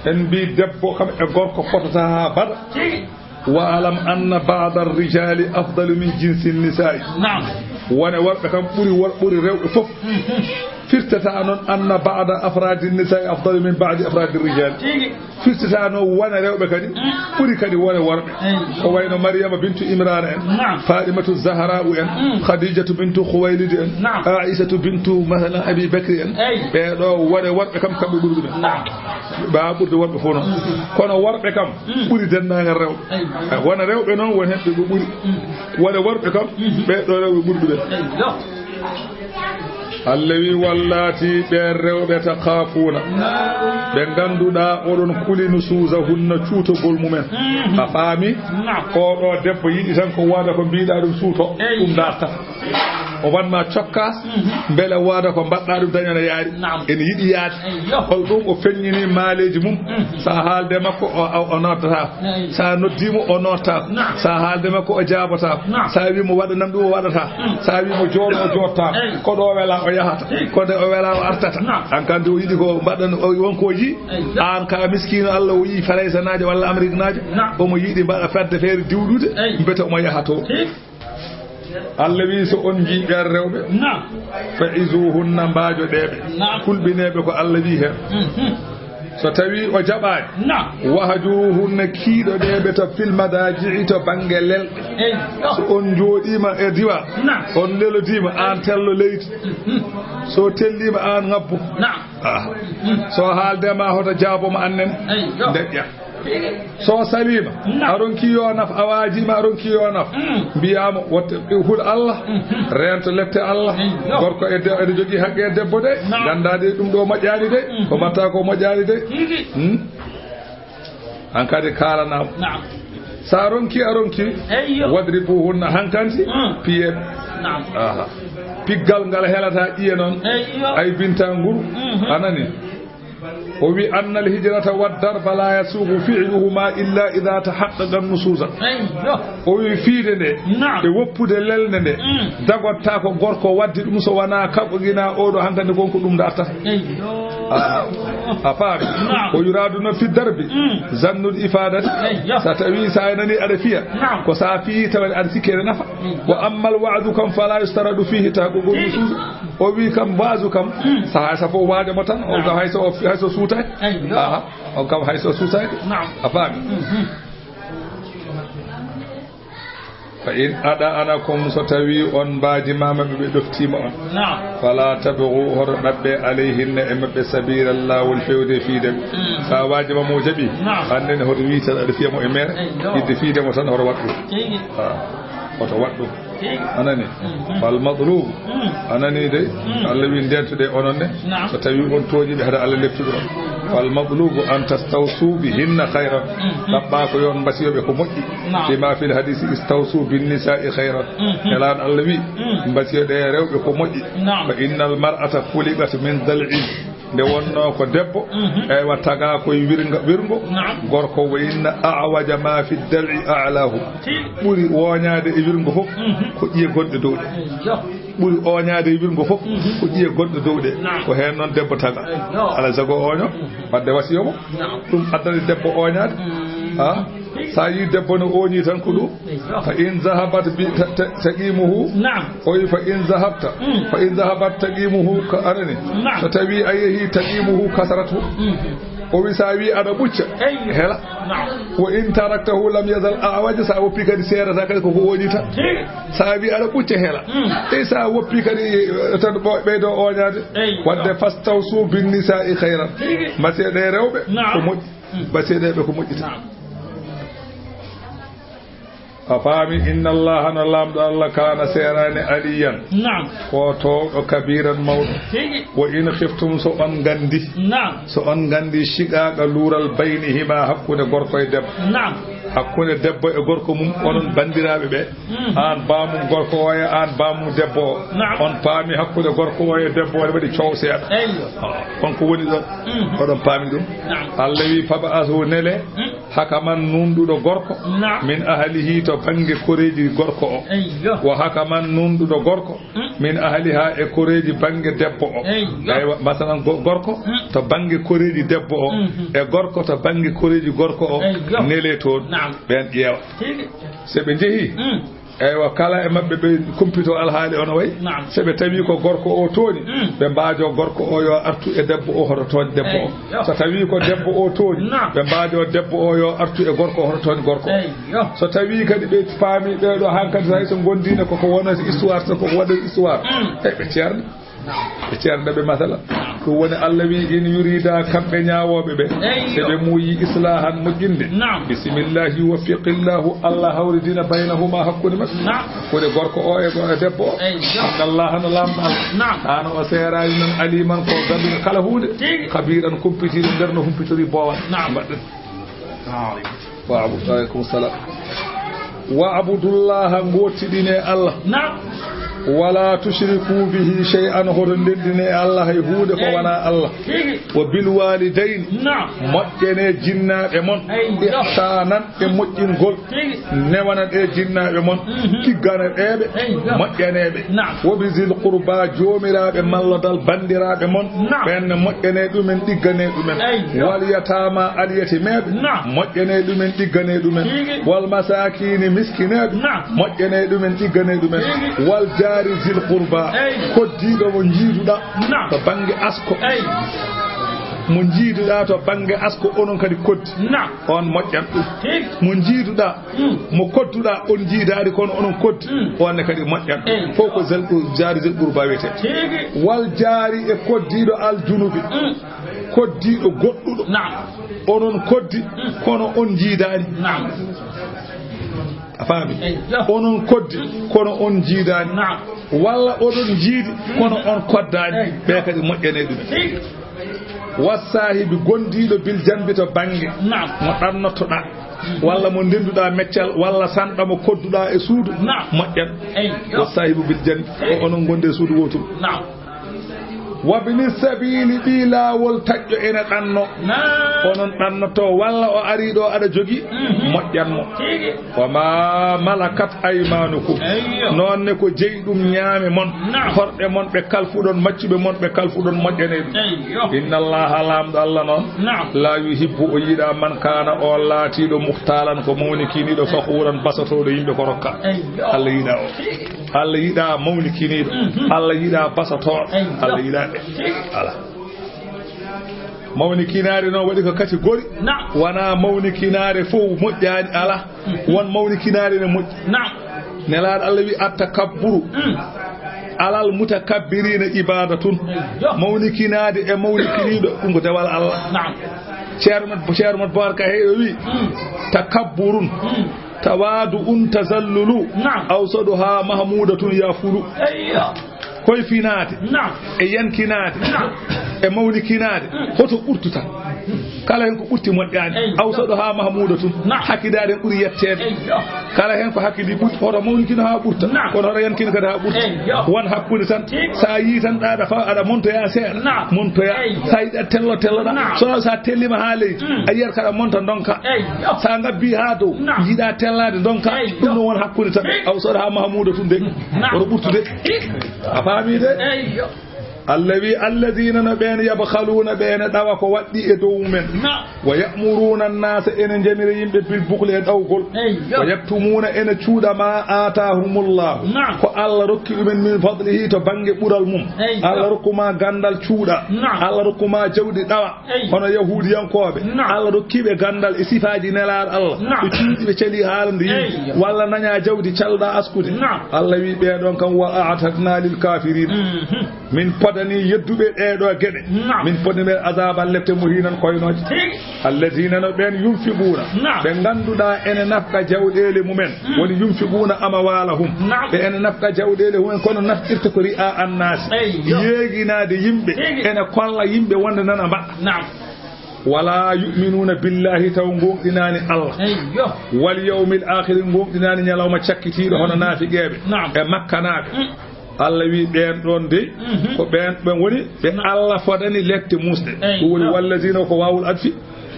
en mbii debbo kam e gorko potataa haa bada. Tigi. Wa alam anna ba'da ar-rijaali afdalu min jinsi nisaa'i. Naam. Wone worɓe kam ɓuri wor-, ɓuri rewɓe fof. Mhm. Firtata noon anna ba'da afraadi nisaa'i afdalu min ba'di afraadi rijaali. Tigi. Firtata noon wone rewɓe kadi, Mm. ɓuri kadi wone worɓe. Eyi. Ko wayno Maryama bintu Imrana en, Naam. Fatimatu Zahra'u en, Mm. Khadijatu bintu Khuwaylid en, Naam. Aisatu bintu, masalan, Abi Bakri en. Eyi. Ɓee ɗoo wone worɓe kam, kamɓe ɓuri ɗumen. Naam. Ɓaa ɓurde worɓe fof noon. Mm. Kono worɓe kam Mm. ɓuri denndaangal rewɓe. Eyi. Eh, wona rewɓe noon, won heen ɓe ɓuri. Mm. Wona worɓe kam, Mm. ɓee ɗoo rewɓe ɓuri ɗumen. Eyi, yo. Allah wi, "Wallaati ɓeen rewɓe takhaafuuna." Naam. Ɓe ngannduɗaa oɗon kuli nusuuzahunna cuutogol mumen. Mm. A faami? Naam. Oo ɗoo debbo yiɗi tan ko waɗa ko mbiɗaa ɗum suuto, Eyi. ɗum dartata. O wanma cokkaas, Mhm. mbele wooda ko mbaɗɗaa ɗum dañana yaari. Naam. Ene yiɗi yaade. Eyyo. Hol ɗum o feññini maaleeji mum? Mhm. Sa haalde makko, o, o, o noddataa. Eyyo. Sa noddii mo, o noddataa. Naam. Sa haalde makko, o jaabataa. Naam. Sa wii mo waɗanam ɗum, o waɗataa. Mm. Sa wii mo jooɗo, o jooɗataa. Eyyo. Ko ɗo o welaa, o yahata. Eyyo. Ko nde o welaa, o artata. Naam. An kandi o yiɗi ko mbaɗɗan, o, won ko o yii. Eyyo. An ka miskiino Allah o yii Faraysanaajo walla Ameriknaajo. Naam. Omo yiɗi mbaɗa fedde feere diwɗude. Eyyo. Mbete omo yaha to. Eyyo. Allah wi, so on njii ɓeen rewɓe, Naam. Fa'izuhunna, mbaajoɗee ɓe, Naam. Kulɓinee ɓe ko Allah wi heen. Mhm. So tawii o jaɓaani, Naam. Wahjuruhunna, kiiɗoɗee ɓe to fil madaaji'i, to bannge lelɗe. Eyyo. So on njooɗiima e diwa, Naam. On lelodiima, aan tello leydi. Mhm. So telliima, aan ŋabbu. Naam. Ah. Mhm. So haalde ma hoto jaabo ma annen. Eyyo. Ndeƴƴa. So saliima, Naam. A ronkii yo naf, a waajiima, a ronkii yo naf. Mm. Mbiyaa mo, watte hul Allah, Mhm. reento lette Allah. Eyyo. Gorko e de-, ene jogii haqqe e debbo de. Naam. Nganndaa de ɗum ɗo moƴƴaani de, Mhm. Ko mbaɗtaa ko moƴƴaani de. Tigi. Hmm? An kadi kaalanaa mo. Naam. So a ronkii, a ronkii. Eyyo. Wadribuhunna, hankanti, Mm. piyee. Naam. Aha. Piggal ngal helataa ƴiye noon. Eyyo. Ay binta nguru, Mhm. A nanii? O wi, "Anna al-hijrata wa darba la yasuugu fi'luhuma illa idha tahaqqaqa nusuza." Eyyo. O wi, "Fiide nde, Naam. e woppude lelnde nde, Mm. dagottaako gorko waddi ɗum so wanaa kaɓo ginaa oo ɗoo hankandi kon ko ɗum dartata." Eyyo. A, a faami? Naam. O yuraadu no fi darbi, Mm. zannul ifaadati. Eyyo. So tawi sa a nani aɗa fiya, Naam. ko sa fiyi tawa aɗa sikki ene nafa. Eyyo. Wa ammal wa'du kam fala yustaradu fihi tahaqqaqu Eyyo. nusuza. O wi kam, waazu kam, Mm. sahaa sa fof waade mo tan, o Naam. kam hay so, hay so suutaaki. Eyyo. Aha, o kam hay so suutaaki. Naam. A faami? Mhm. Fa in ada'anakum, so tawi on mbaadi maama ɓe, ɓe ɗoftiima on. Naam. Fala tabghu, hoto ɗaɓɓe alayhinna e maɓɓe sabiila, laawol fewde fiide. Mm. Sa waaji ma mo jaɓi, Naam. annden hoto wiite aɗa fiya mo e mere, Eyyo. yidde fiide mo tan hoto waɗ ɗum. Tigi. Ah, hoto waɗ ɗum. Tigi. Anani? Mhm. Fal matlubu. Mm. Anani de? Mm. Allah wi ndentude onon ne. Naam. So tawi on tooñi ɓe, hada Allah leptude on. Fal matlubu an tastawsu bihinna khayran. Mhm. Ɗaɓɓa ko yo on mbasiyo ɓe ko moƴƴi. Naam. Lima fil hadisi istawsu bin nisa'i khayran. Mhm. Nelaan Allah wi, Mm. mbasiyo ɗe rewɓe ko moƴƴi. Naam. Fa innal mar'ata khuliqat min dal'in. Nde wonnoo ko debbo, Mhm. eywa, tagaa koye wirnga-, wirngo. Naam. Gorko, wa inna a'waja ma fi dal'i a'lahu. Tigi. Ɓuri ooñaade e wirngo fof Mhm. ko ƴiye gonɗe dow ɗe. Eyyo. Ɓuri ooñaade e wirngo fof Mhm. ko ƴiye gonɗe dow ɗe. Naam. Ko heen noon debbo tagaa. Eyyo. Alaa e sago ooño, Mhm. wadde wasiyo mo. Naam. Ɗum addani debbo ooñaade. Mm. Ha? Sa yii debbo no ooñi tan ko ɗum. Fa in zahabat bi ta-, ta-, taqimuhu. Naam. O wi fa in zahabta. Mm. Fa in zahabat taqimuhu ka anani. Naam. So tawi a yehi taqimuhu kasaratu. Mm. O wi sa wi aɗa ɓucca. Eyyo. Hela. Naam. Wa in taraktahu lam yazal a'waja, sa woppi kadi seerata kadi koko ooñi tan. Tigi. Sa wi aɗa ɓucca hela. Mm. E sa woppi kadi, eh, tan ɓo-, ɓeydo ooñaade. Eyyo. Wadde fastawsu bin nisa'i khayran. Tigi. Mbasiyo ɗe rewɓe Naam. ko moƴƴi. Mm. Mbasiyo ɗe ɓe ko moƴƴi tan. Naam. A faami, inna Allaha, no Laamɗo Allah, kaana, seeraani, aliyan, Naam. ko toowɗo, kabiiran, mawɗo. Tigi. Wa in khiftum, so on nganndi, Naam. so on nganndi, shiqaaqa, luural, baynihima, hakkunde gorko e debbo. Naam. Hakkunde debbo e gorko mum, onon banndiraaɓe ɓe, Mm. aan baamum gorko o e aan baamum debbo o. Naam. On paami hakkunde gorko o e debbo o, ene waɗi coow seeɗa. Eyyo. Ah, on ko woni ɗon? Mm. Oɗon paami ɗum? Naam. Allah wi, "Fab'asu, nele." Mm. Hakaman, nunɗuɗo gorko, Naam. min ahlihi, to bannge koreeji gorko o. Eyyo. Wa hakaman, nunɗuɗo gorko, Mm. min ahliha, e koreeji bannge debbo o. Eyyo. Eywa, masalan, go-, gorko, Mm. to bannge koreeji debbo o, Mhm. e gorko to bannge koreeji gorko o, Eyyo. nele toon, Naam. ɓeen ƴeewa. Tigi. So ɓe njehii, Mm. Eywa, kala e maɓɓe ɓe kumpito alhaali ono wayi. Naam. So ɓe tawi ko gorko o tooñi, Mm. ɓe mbaajo gorko o yo artu e debbo o, hoto tooñ debbo o. Eyyo. So tawi ko debbo o tooñi, Naam. ɓe mbaajo debbo o yo artu e gorko o, hoto tooñ gorko o. Eyyo. So tawi kadi ɓe paami ɓee ɗo hankadi, so hay so ngondiino koko wonata histoire, so koko waɗata histoire, Mm. e ɓe ceerna. Ɓe ceerna ɓe, masala. Ɗum woni Allah wi, "In yurida", kamɓe ñaawooɓe ɓe, Eyyo. so ɓe muuyi islahan, moƴƴinde. Naam. Bisimillahi, yuwaffiqillahu, Allah hawridina, baynahuma, hakkunde maɓɓe. Naam. Hakkunde gorko o e go-, e debbo o. Eyyo. Inna Allaha, no Laamɗo Allah. Naam. Hano o seeraani noon, aliman, ko ganduɗo kala huunde. Tigi. Khabiran, kumpitiiɗo nder no humpitori boowal. Naam. Mbaɗɗen. Wa abu-, aleykum salam. Wa abudullaha, ngootiɗinee Allah. Naam. Wala tushriku bihi shay'an, hoto ndenndinee Allah hay huunde ko Eyyo. wanaa Allah. Tigi. Wa bil walidayni, Naam. moƴƴanee jinnaaɓe mon. Eyyo. Ihsanan, e moƴƴingol. Tigi. Newana ɗe jinnaaɓe mon, Mhm. tiggana ɗe ɓe, Eyyo. moƴƴanee ɓe. Naam. Wa bi zil qurba, joomiraaɓe malla dal banndiraaɓe mon, Naam. ɓen ne moƴƴanee ɗumen, ɗigganee ɗumen. Eyyo. Wal yataama, alyatimeeɓe, Naam. moƴƴanee ɗumen, ɗigganee ɗumen. Tigi. Wal masaakiini, miskineeɓe, Naam. moƴƴanee ɗumen, ɗigganee ɗumen. Tigi. Wal jaari zil qurba, Eyyo. koddiiɗo mo njiiduɗaa Naam. to bannge asko. Eyyo. Mo njiiduɗaa to bannge asko, onon kadi koddi. Naam. On moƴƴan ɗum. Tigi. Mo njiiduɗaa, Mm. mo kodduɗaa, on njiidaani, kono onon koddi, Mm. on ne kadi moƴƴan. Eyyo. Fof ko zel-, jaari zil qurba wiyetee. Tigi. Wal jaari e koddiiɗo al junubi. Mm. Koddiiɗo goɗɗuɗo. Naam. Onon koddi, Mm. kono on njiidaani. Naam. A faami? Eyyo. Onon koddi, Mm. kono on njiidaani. Naam. Walla oɗon njiidi, kono on koddaani. Eyyo. Ɓe kadi moƴƴanee ɗum. Tigi. Wassaahibi, gondiiɗo bil janbi to bannge Naam. mo ɗannottoɗaa, walla mo ndennduɗaa meccal, walla sanɗa mo kodduɗaa e suudu, Naam. moƴƴan. Eyyo. Wassaahibu bil janbi, ko onon ngondi e suudu wooturu. Naam. Wabni sabiili, ɓii laawol taƴƴo ene ɗanno. Naam. Onon ɗannoto, walla o arii ɗo aɗa jogi, Mhm. moƴƴan mo. Tigi. Wa ma malakat aymanukum. Eyyo. Noon ne ko jeyɗum ñaame mon. Naam. Horɓe mon ɓe kalfuɗon, maccuɓe mon ɓe kalfuɗon, moƴƴanee ɗum. Eyyo. Inna Allaha, Laamɗo Allah noon, Naam. la yuhibbu, o yiɗaa, man kaana, o laatiiɗo, muhtaalan, ko mawnikiniiɗo, faxuuran, basotooɗo yimɓe ko rokka. Eyyo. Allah yiɗaa o. Tigi. Allah yiɗaa mawnikiniiɗo. Mhm. Allah yiɗaa basotooɗo. Eyyo. Allah yiɗaa ɓe. Tigi. Alaa. Mawnikinaare noon waɗi ko kati gori. Naam. Wonaa mawnikinaare fof moƴƴaani, alaa. Mhm. Won mawnikinaare ne moƴƴi. Naam. Nelaaɗo Allah wi'i, "Attakabburu Mm. alal mutakabbiriina ibaadatun." Yo. Mawnikinaade e mawnikiniiɗo, ɗum ko dewal Allah. Naam. Ceerno Mat, Ceerno Mat Boorka Heyɗo wi'i, Mm. "Takabburun." Mm. Tawaadu'un tazallulu, Naam. awsaduha mahmudatun yafulu. Eyyo. Koyfinaade, Naam. e yankinaade, Naam. e mawnikinaade, Mm. hoto ɓurtuta? Kala hen ko ɓurti moƴƴaani. Eyyo. Awsaduha mahmudatun. Naam. Hakkidaade ɓuri yetteede. Eyyo. Kala hen ko hakkidi ɓuri, hoto mawnikino haa ɓurta. Naam. Kono hoto yankino kadi haa ɓurta. Eyyo. Won hakkunde tan. Tigi. Sa yii tan ɗa, aɗa fa-, aɗa montoya seeɗa. Naam. Montoya. Eyyo. Sa yiɗi aɗa tello, telloɗa. Naam. So, sa tellima haa leydi, Mm. a yiyat kaɗa monta ndonka. Eyyo. Sa ngabbi haa dow, Naam. yiɗa tellaade ndonka. Eyyo. Ɗum ɗon won hakkunde tan. Eyyo. Awsaduha mahmudatun de. Naam. Woto ɓurtude. Eyyo. A faami de? Eyyo. Allah wi, "Alladina no ɓeen, yabkhaluuna, ɓeen ɗawa ko waɗɗi e dow men. Naam. Wa ya'muruuna annaasa, ene njamira yimɓe, bil bukhli, e ɗawgol. Eyyo. Wa yaktumuuna, ene cuuɗa, ma aataahumullahu, Naam. ko Allah rokki ɗumen, min fadlihi, to bannge ɓural mum. Eyyo. Allah rokku ma ganndal, cuuɗa. Naam. Allah rokku ma jawdi, ɗawa. Eyyo. Hono Yahuudiyankooɓe, Naam. Allah rokki ɓe ganndal e sifaaji Nelaaɗo Allah. Naam. Ɓe cuuɗi, ɓe cali haala nde yimɓe. Eyyo. Walla naña jawdi, calɗa askude." Naam. Allah wi, "Ɓee ɗon kam, wa a'tadna lil kaafiriina." Mhm. Min podanii yedduɓe ɗee ɗoo geɗe. Naam. Min podanii ɓe azaaban lepte muhiinan koynooje. Tigi. Alladina no ɓeen yunfiquuna, Naam. ɓe ngannduɗaa ene nafqa jawɗeele mumen. Mm. Woni yunfiquuna amwaalahum. Naam. Ɓe ene nafqa jawɗeele mumen, kono nafqirta ko ri'a annaasi. Eyyo. Yeeginaade yimɓe, Tigi. ene kolla yimɓe wonde nana mbaɗa. Naam. Wala yu'minuuna billahi, taw ngoonɗinaani Allah. Eyyo. Wal yawmil aakhiri, ngoonɗinaani ñalawma cakkitiiɗo, hono naafiqeeɓe Naam. e makkanaaɓe. Mm. Allah wi, "Ɓeen ɗoon dey, Mhm. ko ɓeen, ɓeen woni ɓe Naam. Allah fodani lette muusɗe." Eyyo. Ɗum woni wallazina, ko waawul adfi,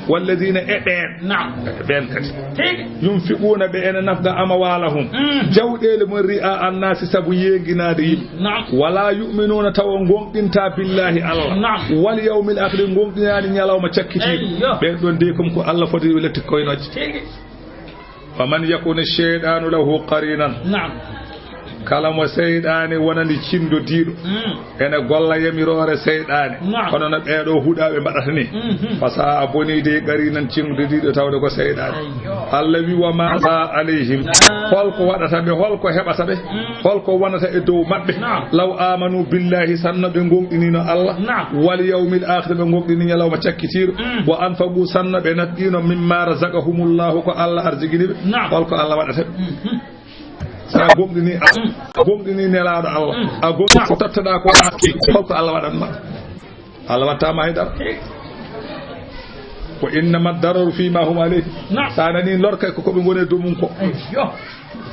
wallazina, e ɓeen. Naam. E ɓeen kadi. Tigi. Yunfiquuna, ɓe ene nafqa amwaalahum. Mm. Jawɗeele mum ri'a annaasi, sabu yeeginaade yimɓe. Naam. Wala yu'minuuna, tawa ngoonɗinta billahi Allah. Naam. Wal yawmil aakhiri, ngoonɗinaani ñalawma cakkitiiɗo. Eyyo. Ɓeen ɗoon dey, kam ko Allah fodani ɓe lette koynooje. Tigi. Wa man yakuni shaytanu lahu qarinan. Naam. Kala mo seyɗaane wonani cindodiiɗo, Mm. ene golla yamiroore seyɗaane, Naam. kono no ɓee ɗoo huɗaaɓe mbaɗata ni. Mhm. Fa sa'a, bonii dey, qarinan, cindodiiɗo tawde ko seyɗaane. Ayyo. Allah wi, "Wa ma za alayhim." Ah. Holko waɗata ɓe, holko heɓata ɓe, Mm. holko wonata e dow maɓɓe? Naam. Law amanu billahi, sanno ɓe ngoonɗiniino Allah, Naam. wal yawmil aakhir, ɓe ngoonɗini ñalawma cakkitiiɗo, Mm. wa anfaqu, sanno ɓe nafqiino, mimma razaqahumullahu, ko Allah arzikini ɓe. Naam. Holko Allah waɗata ɓe? Mhm. Sa gomɗini, a gomɗini Nelaaɗo Allah, a gomɗini ko totteɗaa ko, holko Allah waɗan ma? Allah wattaama hay dara. Ko innama dararu fi ma hum alayhi. Naam. Sa nani lorka ko, ko ɓe ngoni e dow mum ko. Eyyo.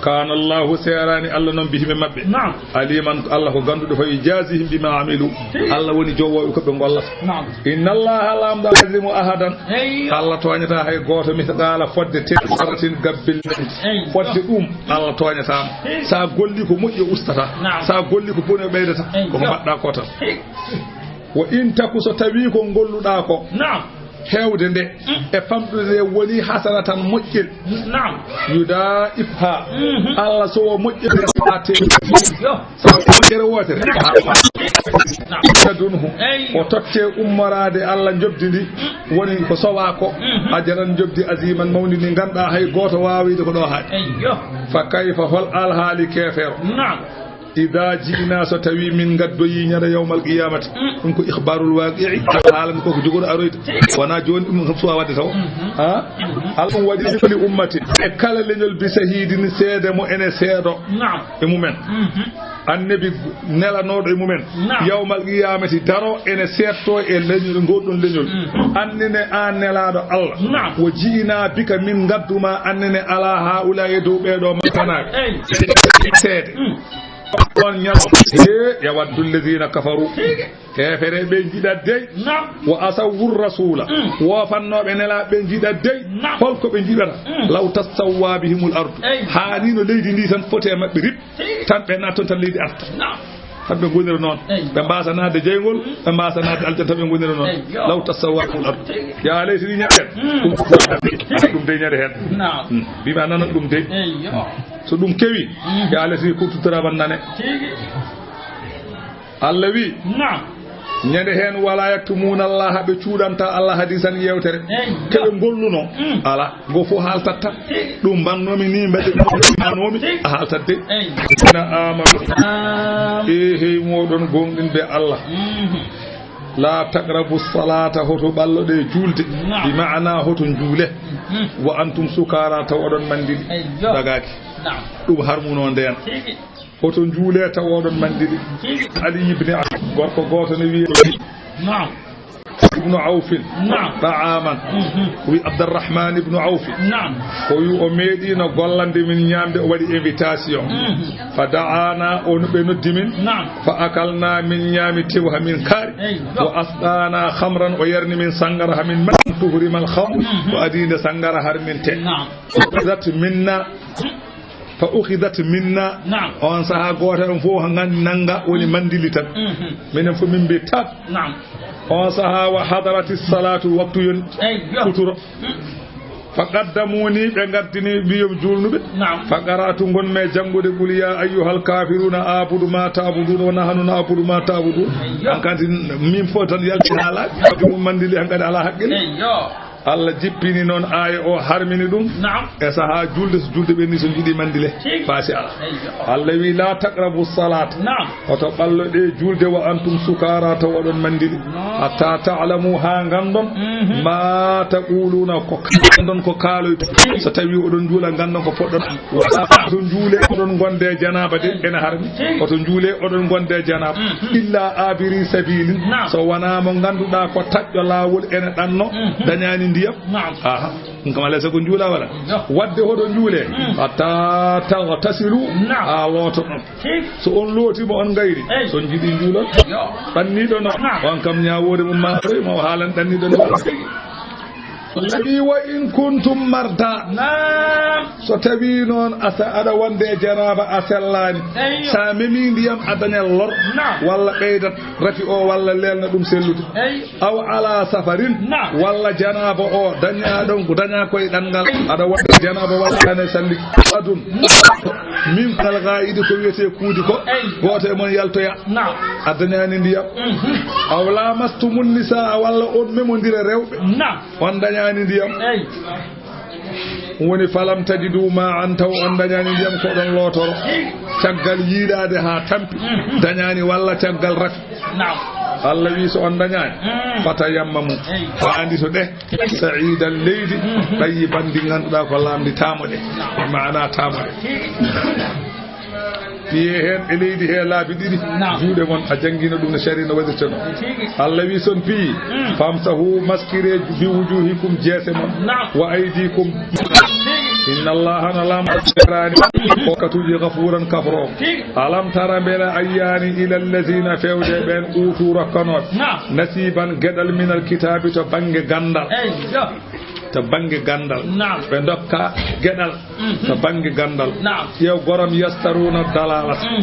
Kana Allahu, seerani Allah non, bihim e maɓɓe. Naam. Aliman, Allah ko ganduɗo, fa yujazihim bima amilu. Eyyo. Allah woni jowoowo ko ɓe gollata. Naam. Inna Allaha, Laamɗo, la yazlimu ahadan. Eyyo. Allah tooñata hay gooto, mithqala, fodde te-, zarratin, gabbil. Eyyo. Fodde ɗum, Allah tooñataama. Eyyo. Sa golli ko moƴƴi, o ustata. Naam. Sa golli ko boni, o ɓeydata. Eyyo. Ko ko mbaɗɗa ko tan. Eyyo. Wa in taku, so tawi ko golluɗa ko. Naam. Heewde nde, mm, e famɗude nde woni hasanatan, moƴƴel. Naam. Yudaa'ifha. Mhm. Allah so o moƴƴere ate. Yo. Moƴƴere wootere. Naam. Yadunhu. Eyyo. O totte ummoraade Allah njoɓdi ndi. Mm. Woni ko sowa ko. Mhm. Ajaran njoɓdi aziman mawndi ndi ngannduɗaa hay gooto waawaa wiyde ko ɗo haaɗi. Eyyo. Fa kayfa, hol alhaali keefeero? Naam. Ida ji'na, so tawi min ngaddoyi ñande yawmal qiyamati. Mm. Ɗum ko ikhbarul waqi'i, haalani ko ko jogoɗo aroyde. Wona jooni ɗum kam suwa wadde taw. Mhm. Ha? Mhm. Hal ɗum waɗi li ummatin, e kala leñol, bi shahidin, seede mo ene seedo. Naam. E mumen. Mhm. Annabi nelanoɗo e mumen. Naam. Yawmal qiyamati daro ene seetto e leñol, ngol ɗon leñol. Mhm. Annene an nelaaɗo Allah. Naam. Wa ji'na bika, min ngadduma annene ala haula, e dow ɓeeɗo makkanaaɓe. Ey. Seede. Mm. On ñalawma. He, yawaddu alladhina kafaru. Heefereeɓe njiɗat dey. Naam. Wa asawwu rasula. Mm. Woofannooɓe Nelaaɓe ɓe njiɗat dey. Naam. Holko ɓe njiɗata? Mm. Law tassawwa bihimul ardu. Ey. Haa ni no leydi ndi tan foti e maɓɓe rip. Tan ɓe naat ton tan leydi arta. Naam. Tan ɓe ngonira noon. Ey. Ɓe mbaasa naatde jeyngol, ɓe mbaasa naatde aljanna, tan ɓe ngonira noon. Ey, yo. Law tassawwa bihimul ardu. Ey. Yaa leydi ndi ñande heen. Mm. Ɗum, ɗum dey ñande heen. Naam. Mm. Mbiimi a nanat ɗum dey. Ey, yo. So ɗum kewi, mm, yaa leydi ndi kurtutoraban nane. Tigi. Allah wi, naam. Ñande heen, wala yaktumuuna Allaha, ɓe cuuɗanta Allah hadiisan yewtere. Ey, ke ɓe golluno, mm, ala, ngo fof haaltatta. Ɗum mbannoomi ni, mbaɗi ɗum, mbannoomi, a haaltat de. Ey. Ina amanu. Naam. E hey, mooɗon gonɗinɓe Allah. Mhm. La taqrabu salata, hoto ɓalloɗe juulde. Naam. Bi maana hoto njuule. Mhm. Wa antum sukara, taw oɗon manndili. Ey, yo. Dagaaki. Naam. Ɗum harmuno ndeen. Tigi. Hoto njuulee taw oɗon manndili. Ali ibn Abi, gorko gooto ne wi'ee, naam, ibnu Awfin, naam, ta'aman. Mhm. Wi Abdurrahman ibnu Awfin. Naam. Ko wi o meeɗiino gollande min ñaamde, o waɗi invitation. Mhm. Fa da'ana, o no ɓe noddi min. Naam. Fa akalna, min ñaami tew ha min kaari. Ey, yo. Wa asqana khamran, o yarni min sangara ha min ma-, tuhrimal khamr, mhm, ko adii nde sangara harminte. Naam. Fa ukhidat minna, Fa ukhidat minna. Naam. On sahaa gooto en fof ngan-, nanga woni manndili tan. Mhm. Minen fof min mbiyi tat. Naam. On sahaa wa hadarati salatu, waktu yon. Ey, yo. Futuro. Mm. Fa qaddamuni, ɓe ngaddini mbiyom juulnuɓe. Naam. Fa qara'tu, ngon me janngude, qul ya ayyuhal kafiruna a'budu ma ta'budun wa nahnu na'budu ma ta'budun. Ey, yo. An kanti min fof tan yalti haala. Ɗum manndili han kadi ala haqqil. Ey, yo. Allah jippini noon aaya o, harmini ɗum. Naam. E sahaa julde, so julde ɓenni, so jiɗi manndile, tigi, faasi ala. Eyyo. Allah wi, "La taqrabu salata." Naam. Hoto ɓallo ɗe julde, "wa antum sukara," taw oɗon manndili. Naam. "Hatta ta'lamu," haa nganndon, mhm, "ma taquluna," ko nganndon ko kaaloyton. So tawi oɗon juula, nganndon ko poɗɗon. Wala to juule oɗon gonde janaaba de, ena harmi. Tigi. Oto juule oɗon gonde janaaba. Mhm. Illa abiri sabilin. Naam. So wonaa mo ngannduɗaa ko taƴɗo laawol ena ɗanno, mhm, dañaani ndiyam. Naam. Aha. Ɗum kam alay sago juula wala. Yo. Wadde hoɗo juule. Mm. Hatta tagtasilu. Naam. Haa lootoɗon. Tigi. So on looti mo on ngayri. Ey. So on jiɗi juulon. Yo. Ɗanniiɗo no. Naam. On kam ñaawoore mum ma, mo haalan ɗanniiɗo no. Nabi, "Wa in kuntum marda." Naam. So tawii noon a sa-, aɗa wonde e janaaba, a sellaani. Eyyo. Sa memii ndiyam, a dañat lor. Naam. Walla ɓeydat rafi o, walla leelna ɗum sellude. Eyyo. Aw ala safarin. Naam. Walla janaaba o dañaa ɗon, dañaa koye ɗanngal. Aɗa wonde e janaaba walla ane salli. Adun. Naam. Min kal ghaa'idi, ko wiyetee kuudi ko. Eyyo. Gooto e mon yaltoya. Naam. A dañaani ndiyam. Mhm. Aw lamastumun nisaa, walla on memondira rewɓe. Naam. On dañaani ndiyam. Ey. Woni falam tajidu ma'an, taw on dañaani ndiyam, ko ɗon lootoro. Ey. Caggal yiilaade haa tampi, mhm, dañaani walla caggal rafi. Naam. Allah wi so on dañaani, mm, fatayammamu. Ey. Haa andi to ɗe, sa'idan leydi, mhm, tayyiban ndi ngannduɗaa ko laamndi taamoɗe. Naam. Maana taamoɗe. Ey. Piye heen e leydi he laabi ɗiɗi. Naam. Juuɗe mon, a janngino ɗum no sariya no waɗirta no. Tigi. Allah wi, "Son piyi, mm, famsahu, maskire bi wujuhikum, jeese mon, naam, wa aydikum." Tigi. Inna Allaha, no Laamɗo feeraani, o katuuji ghafuuran kafuroowo. Tigi. Alam tara, mbela a yiyaani, ila allazina, fewde ɓeen, uutu rokkanooɓe, naam, nasiiban geɗal, minal kitaabi, to bannge ganndal. Eyyo. To bannge ganndal. Naam. Ɓe ndokka geɗal. Mhm. To bannge ganndal. Naam. Ƴeew goram, yastaruna dalalata. Mm.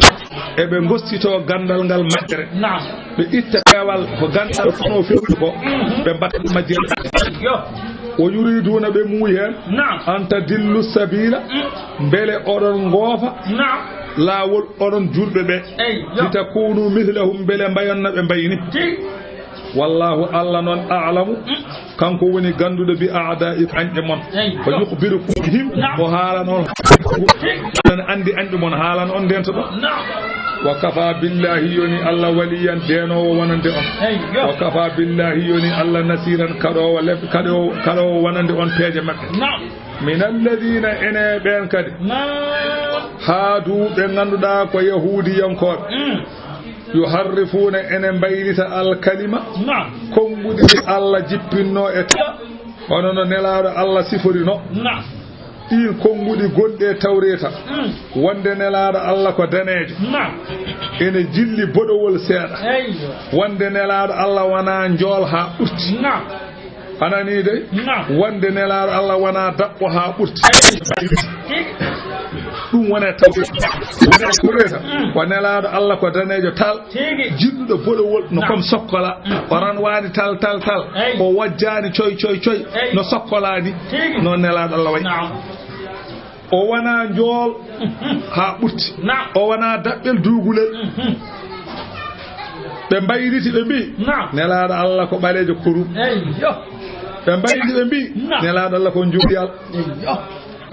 Eɓe ngostitoo ganndal ngal majjere. Naam. Ɓe itta peewal ko ganndal kono fewti ko. Mhm. Ɓe mbatta majjere. Yo. O yuriduna ɓe muuyi heen. Naam. An tadillu sabila. Mm. Mbele oɗon ngoofa. Naam. Laawol oɗon julɓe ɓe. Ey, yo. Litakunu mithlahum, mbele mbayon no ɓe mbayni. Tigi. Wallahu, Allah noon, a'lamu, mm, kanko woni gannduɗo bi a'da'ikum, añɓe mon. Ey. Fa yukhbirukum bihim, naam, o haalana on, on anndi añɓe mon, haalana on ndento ɗon. Naam. Wa kafa billahi, yoni Allah waliyan, deenoowo wonande on. Ey, yo. Wa kafa billahi, yoni Allah nasiran, kaɗoowo lef-, kaɗoowo, kaɗoowo wonande on peeje maɓɓe. Naam. Min alladhina, ene ɓeen kadi. Naam. Haadu, ɓe ngannduɗaa ko yahuudiyankooɓe. Mm. Yuharrifuuna, ene mbaylita alkalima, naam, konnguɗi ɗi Allah jippinnoo e ta-, hono no Nelaaɗo Allah siforino. Naam. Ɗiin konnguɗi gonɗi e Tawreeta, wonde Nelaaɗo Alla ko daneejo, ene jilli boɗowol seeɗa, wonde Nelaaɗo Alla wonaa njool haa ɓurti. A nanii dey? Wonde Nelaaɗo Alla wonaa daɓɓo haa ɓurti. Ɗum woni e Tawreeta. Woni e Tawreeta, ko Nelaaɗo Alla ko daneejo tal. Tigi. Jinnuɗo boɗowol no, naam, comme sokkola. Mm. O ranwaani tal, tal, tal. Eyi. O wojjaani coy, coy, coy. Eyi. No sokkola ni. Tigi. Noon Nelaaɗo Alla wayi. Naam. O wonaa njool, mhm, haa ɓurti. Naam. O wonaa daɓɓel duugulel. Mhm. Ɓe mbayliti, ɓe mbi'i, naam, Nelaaɗo Alla ko ɓaleejo kurum. Eyi, yo. Ɓe mbayliti, ɓe mbi'i, naam, Nelaaɗo Alla ko njuuriyal. Eyi, yo.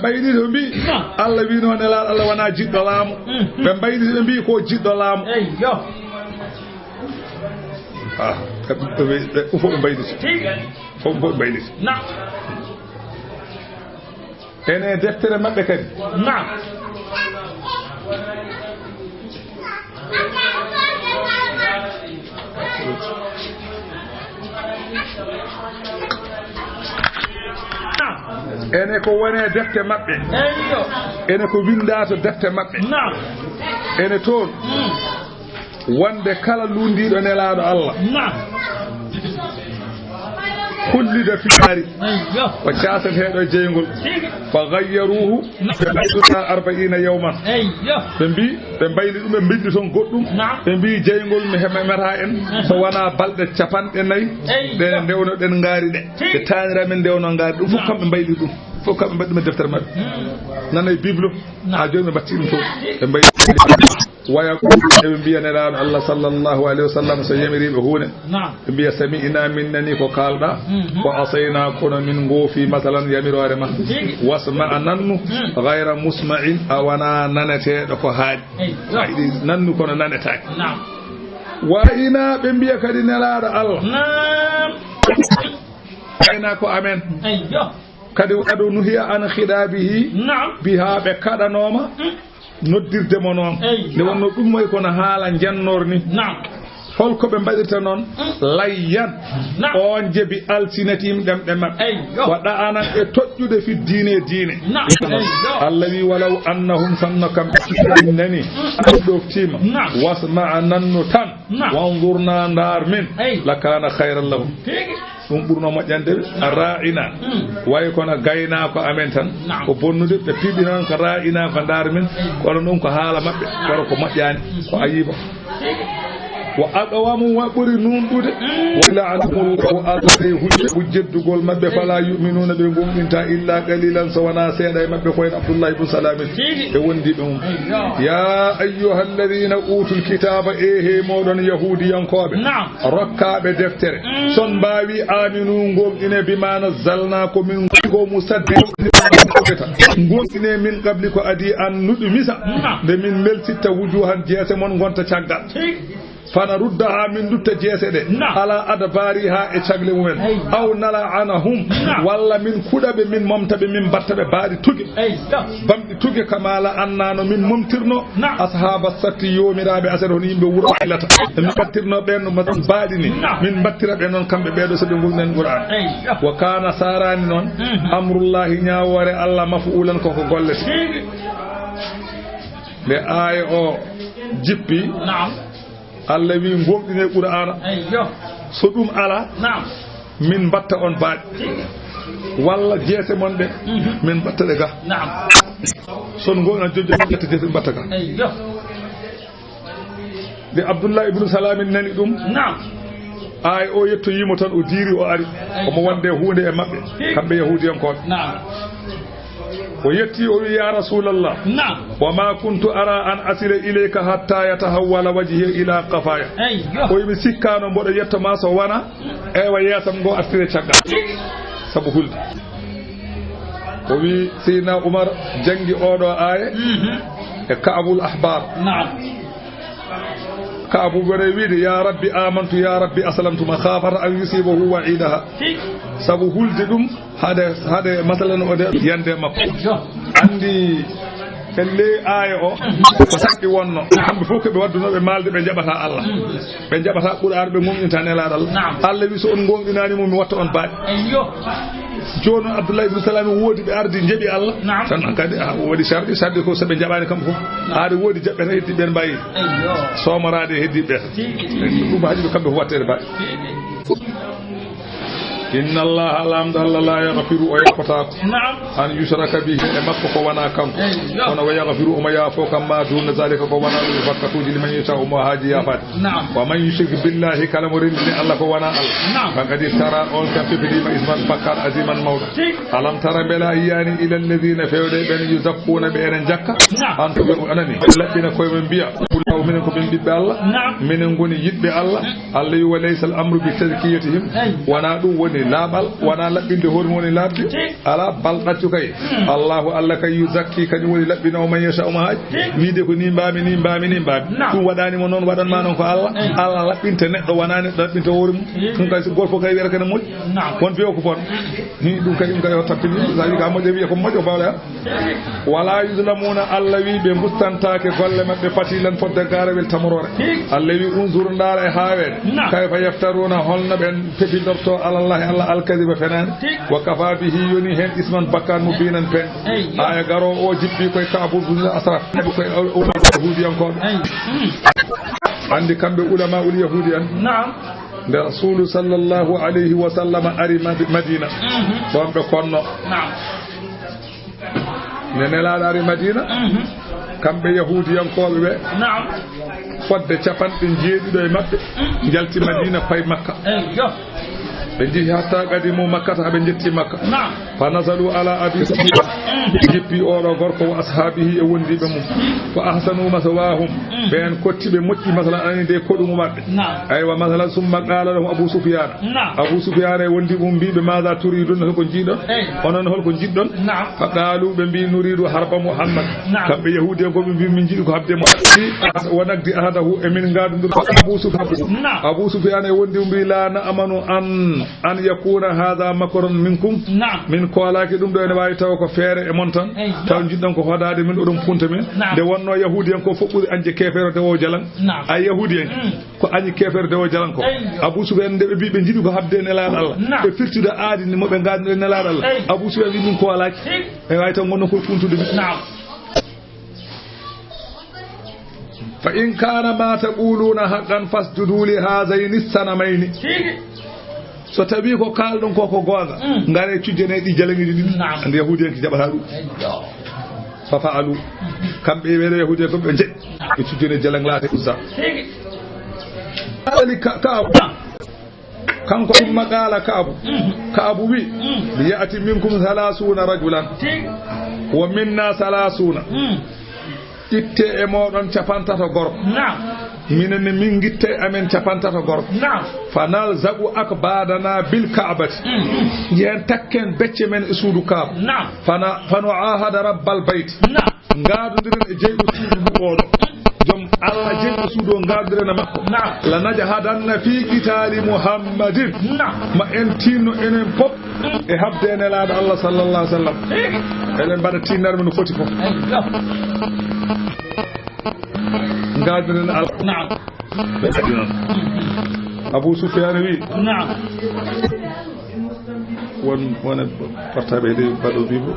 Ɓayri ɓe mbi'i, naam, Alla wi'no Nelaaɗo Alla wonaa jiɗɗo laamu. Mhm. Ɓe mbayliti ɓe mbi'i ko jiɗɗo laamu. Eyyo. Ah, ɓe, ɓe, ɓe, ɓe, fof ɓe mbayliti. Tigi. Fof, fof ɓe mbayliti. Naam. Ene deftere maɓɓe kadi. Naam. Ene ko woni e defte maɓɓe. Eyyo. Ene ko winndaa to defte maɓɓe. Naam. Ene toon. Mm. Wonde kala lunndiiɗo Nelaaɗo Alla. Naam. Kullida fi naari. Eyyo. O caasateeɗo e jeyngol. Tigi. Fa gayyaruuhu. Naam. Ɓe mbaylita arba'iina yawman. Eyyo. Ɓe mbi'i, ɓe mbayli ɗum, ɓe mbinndi toon goɗɗum. Naam. Ɓe mbi'i jeyngol mi he-, memata en, mhm, so wonaa balɗe capanɗe nayi. Eyyo. Ɗe ndewnoɗen ngaari ɗe. Tigi. Ɗe taanira men ndewno ngaari. Ɗum fof, naam, kamɓe mbayli ɗum. Fof kamɓe mbaɗi ɗum e deftere maɓɓe. Mm. Nana e Bible. Naam. Haa jooni ɓe mbaɗti ɗum toon. Ɓe mbayli. Waya ko ɓe mbiya Nelaaɗo Allah sallallahu alayhi wa sallam so yamiri ɓe huunde. Naam. Ɓe mbiya, "Sami'naa, min nanii ko kaalɗaa, mhm, wa asaynaa, kono min ngoofii, masalan, yamiroore ma. Tigi. Wasma', a nannu, mm, gayra musma'in, a wonaa naneteeɗo ko haaɗi." Eyyo. A yiɗi nannu kono nanetaake. Naam. Wa ra'aynaa, ɓe mbiya kadi Nelaaɗo Allah. Naam. Ra'aynaa ko amen. Eyyo. Kadi, wa qad nuhiya an khidaabihi, naam, bihaa, ɓe kaɗanooma, mm, noddirde mo noon. Eyyo. Nde wonnoo ɗum wayi kono haala njannor ni. Naam. Holko ɓe mbaɗirta noon? Mm. Layyan. Naam. On je bi alsinatihim, ɗemɗe maɓɓe. Eyyo. Wa ɗa'anan, e toƴƴude fi diine, diine. Naam. Eyyo. Allah wi, "Walaw annahum", sanno kamɓe nani, mm, ɗoftiima. Naam. "Wasma'", nannu tan. Naam. "Wanzurna", ndaar min. Eyyo. "Lakaana khayran lahum." Tigi. Ɗum ɓurno moƴƴande ɓe, a ra'ina. Mm. Wayi kono gaynaako amen tan. Naam. Ko bonnude, ɓe piɓi noon ko ra'ina, ko ndaar min. Mm. Kono ɗum ko haala maɓɓe, kono ko moƴƴaani, ko ayiba. Wa aqwamu, wa ɓuri nunɗude. Mm. Wa la'anahumullahu, Allah tawi hujje, ko jeddugol maɓɓe, fala yu'minuna, ɓe gomɗinta illa qalilan, so wonaa seeɗa e maɓɓe, ko en Abdullah ibn Salamin. Tigi. E wondiiɓe mum. Eyyo. Ya ayyuhalladhina utul kitaba, e he moɗon Yahuudiyankooɓe. Naam. Rokkaaɓe deftere. Mm. Son mbaawi, "Aaminu, ngomɗine, bimaa nazzalnaa, ko min ko musaddiqun, ngomɗine, min qabli, ko adii an nuɗumisa, naam, nde min meltitta, wujuuhan, jeese mon ngonta caggal. Tigi. Fanaruddahaa, min ndutta jeese ɗe, naam, alaa adbaarihaa, e cagle mumen. Eyyo. Aw nal'anahum, naam, walla min kuɗa ɓe, min momta ɓe, min mbatta ɓe baaɗi tuge." Eyyo. Bamɗi tuge, kamaa la'annaa, no min momtirno, naam, ashaaba sabti, yoomiraaɓe aset, hono yimɓe wuro Aylata. E min mbattirno ɓeen no mbaɗon baaɗi ni. Naam. Min mbattira ɓe noon kamɓe ɓee ɗoo, so ɓe ngulnen Qur'aan. Eyyo. Wa kaana, saaraani noon, mhm, amrullaahi, ñaawoore Allah, maf'uulan, ko ko gollete. Tigi. Nde aaya o jippi, naam, Allah wi, "Ngomɗinee Qur'aana." Eyyo. So ɗum alaa, naam, min mbatta on baaɗi. Walla jeese mon ɗe, mhm, min mbatta ɗe ga. Naam. Son ngo na jojjo mbatta jeese mbatta ga. Eyyo. Nde Abdullah ibn Salamin nani ɗum, naam, aaya o yettoyii mo tan, o diiri, o ari. Eyyo. Omo wonde huunde e maɓɓe, kamɓe Yahuudiyankooɓe. Naam. O yetti, o wi, "Ya Rasulallah, naam, wa ma kuntu ara an asila ilayka hatta yatahawwala wajhi ila qafaya." Eyyo. O wi, "Mi sikkaano mboɗo yetto ma so wona, eywa, yeesam ngo artire caggal." Sabu hulde. O wi, Seydina Umar jangi oɗo aaya, mhm, e Ka'bul Ahbar. Naam. Ka'bu woni wiide, "Ya Rabbi amantu, ya Rabbi aslamtu," makhafata an yusibahu wa'idaha. Sabu hulde ɗum, hade, hade masalan o de yande makko. Andi en ley aaya o, ko saɗɗi wonno. Kamɓe fof ko ɓe waddunooɓe maalde, ɓe jaɓata Allah. Ɓe jaɓata Qur'aan, ɓe gomɗinta Nelaaɗo Allah. Naam. Allah wi, "So on gomɗinaani mo, mi watta on baaɗi." Eyyo. Jooni Abdullahi ibn Salami woodi ɓe ardi njeɓi Allah. Naam. Tan kadi, ah, o waɗi sarɗi, sarɗi ko so ɓe njaɓaani kamɓe fof. Naam. Aade woodi jaɓɓe tan heddi ɓen mbayi. Eyyo. Soomoraade heddi ɓe. Tigi. Ɗum haji ɓe kamɓe fof watteede mbayi. Tigi. Inna Allaha, Laamɗo Allah, la yaghfiru, o yaafotaako. Naam. An yushraka bihi, e makko ko wonaa kanko. Eyyo. Kono wa yaghfiru, omo yaafoo kam ma duna zalika, ko wonaa ɗum, fakkatuuji, liman yashaa'u, mo haaji yaafaade. Naam. Wa man yushrik billahi, kala mo renndini Allah ko wonaa Allah. Naam. Faqad iftara, on kan fefiniima isman, bakkaat aziman mawɗo. Tigi. Alam tara, mbela a yiyaani, ila alladhina, fewde ɓen, yuzakkuuna, ɓe enen jakka. Naam. An to ɓe anani, laɓɓina koye men mbiya, Allahu, minen ko min ɓiɓɓe Allah. Naam. Minen ngoni yiɗɓe Allah. Mm. Allah wi, wa laysa al amru bi tazkiyatihim. Eyyo. Wonaa ɗum woni laaɓal, wonaa laɓɓinde hoore mum woni laaɓde. Tigi. Alaa bal ɗaccu kay. Mm. Allahu, Allah kay, yuzakki, kañum woni laɓɓinoowo, man yashaa'u, mo haaji. Tigi. Wiide ko nii mbaami, nii mbaami, nii mbaami. Naam. Ɗum waɗaani mo noon, waɗan ma noon ko Allah. Eyyo. Allah laɓɓinta neɗɗo, wonaa neɗɗo laɓɓinta hoore mum. Tigi. Ɗum kay so gooto fof kay wiyata ko ene moƴƴi. Naam. Won fiyo ko bon. Ni ɗum kay, ɗum kay o tappini. Sa wi ka moƴƴo, wiya ko moƴƴo, bawɗa. Wala yuzlamuuna, Allah wi ɓe ngustantaake golle maɓɓe fatilan fodde gaarawel tamoroore. Allah wi, unzur, ndaara e haaweede. Naam. Kayfa yaftaruuna, holno ɓen pepindorto alallahi Allah alkadiba fenaande. Tigi. Wa kafa bihi, yoni heen isman bakkaat mubiinan peen. Eyyo. Aaya garoowo o jippi koye Ka'bu bin Ashraf. Koye ulama yahuudiyankooɓe. Eyyo. Mm. Anndi kamɓe ulama ul yahuudi en. Naam. Nde Rasuulu sallallahu alayhi wa sallam ari Mad-, Madina. Mhm. Ɗon ɓe konno. Naam. Nde Nelaaɗo ari Madina, mhm, kamɓe Yahuudiyankooɓe ɓe, naam, fodde capanɗe jeeɗiɗo e maɓɓe, mm, njalti Madina, payi Makka. Eyyo. Ɓe njehi hatta qadimu Makkata, haa ɓe njetti Makka. Naam. Fa nazalu ala Abi Sufyan. Mm. Ɓe jippi oɗo gorko wa ashaabihi e wondiiɓe mum. Fa ahsanu maswaahum. Mm. Ɓen kotti ɓe moƴƴi, masalan, ani nde koɗu mu maɓɓe. Naam. Aywa, masalan, summa qaala lahum Abu Sufyan. Naam. Abu Sufyan e wondi mum mbiiɓe, "Maada turidun, holko njiɗon? Eey. Onon, holko njiɗɗon?" Naam. Fa qaalu, ɓe mbii, "Nuridu harba Muhammad." Naam. Kamɓe Yahuudi en ko ɓe mbii, "Min njiɗi ko haɓde Muhammad." Wa naqdi ahdahu, emin ngaadondira Abu Sufyan. Naam. Abu Sufyan e wondi mum mbii, "La na'manu an, an yakuna hadha makran minkum." Naam. Min koolaaki ɗum ɗo ene waawi tawa ko feere e mon tan. Eey. Taw njiɗɗon ko hodaade min, oɗon punta min. Naam. Nde wonno Yahuudi en ko fof ɓuri añde keefeero dewo jalan. Naam. Ay Yahuudi en. Mm. Ko añi keefeero dewo jalan ko. Eyyo. Abu Sufyan nde ɓe mbii ɓe njiɗi ko haɓde Nelaaɗo Allah. Naam. Ɓe firtida aadi ni mo ɓe ngaadno e Nelaaɗo Allah. Eyyo. Abu Sufyan wi min ko alaaki. Tigi. Ɓe waawi tan ngonno koye kuntude mi. Naam. Fa in kaana ma taquluuna haqqan fasjudu li haazayni sanamayni. Tigi. So tawii ko kaalɗon ko ko goonga, mm, ngaree cujjanee ɗi jalaŋiiji ɗiɗi. Naam. Anndi Yahuudiyanke jaɓataa ɗum. Eyyo. Fa fa'alu. Kamɓe e ɓeeɗo Yahuudiyanke ɓe njeɗi. Ɓe cujjani jalaŋ Laata e Uzza. Tigi. Qaala li Ka-, Ka'ab. Kanko, summa qaala Ka'abu. Mhm. Ka'abu wi, mm, "Li ya'ti minkum thalaathuuna rajulan." Tigi. Wa minna thalaathuuna. Mm. Ittee e mooɗon capantato gorko. Naam. Minen ne min ngitta e amen capantato gorko. Naam. Fa nalzaqu akbaadana bil Ka'bati. Mm, mm. Njehen takken becce men e suudu Kaaba. Naam. Fa na-, fa nu'aahada rabbal bayti. Naam. Ngaadondiren e jeyɗo suudu ndu oɗo. Jom Allah jeyɗo suudu o ngaadondiren e makko. Naam. La najhadanna fii qitaali Muhammadin. Naam. Ma en tiinno enen pop e haɓde e Nelaaɗo Allah sallallahu alaihi wa sallam. Eɗen mbaɗa tiinnere men no foti fof. Ngaadondiren Allah. Naam. Ɓe kadi noon. Abu Sufyaan wi. Naam. Won, won e portable ɗi mbaɗo bibo.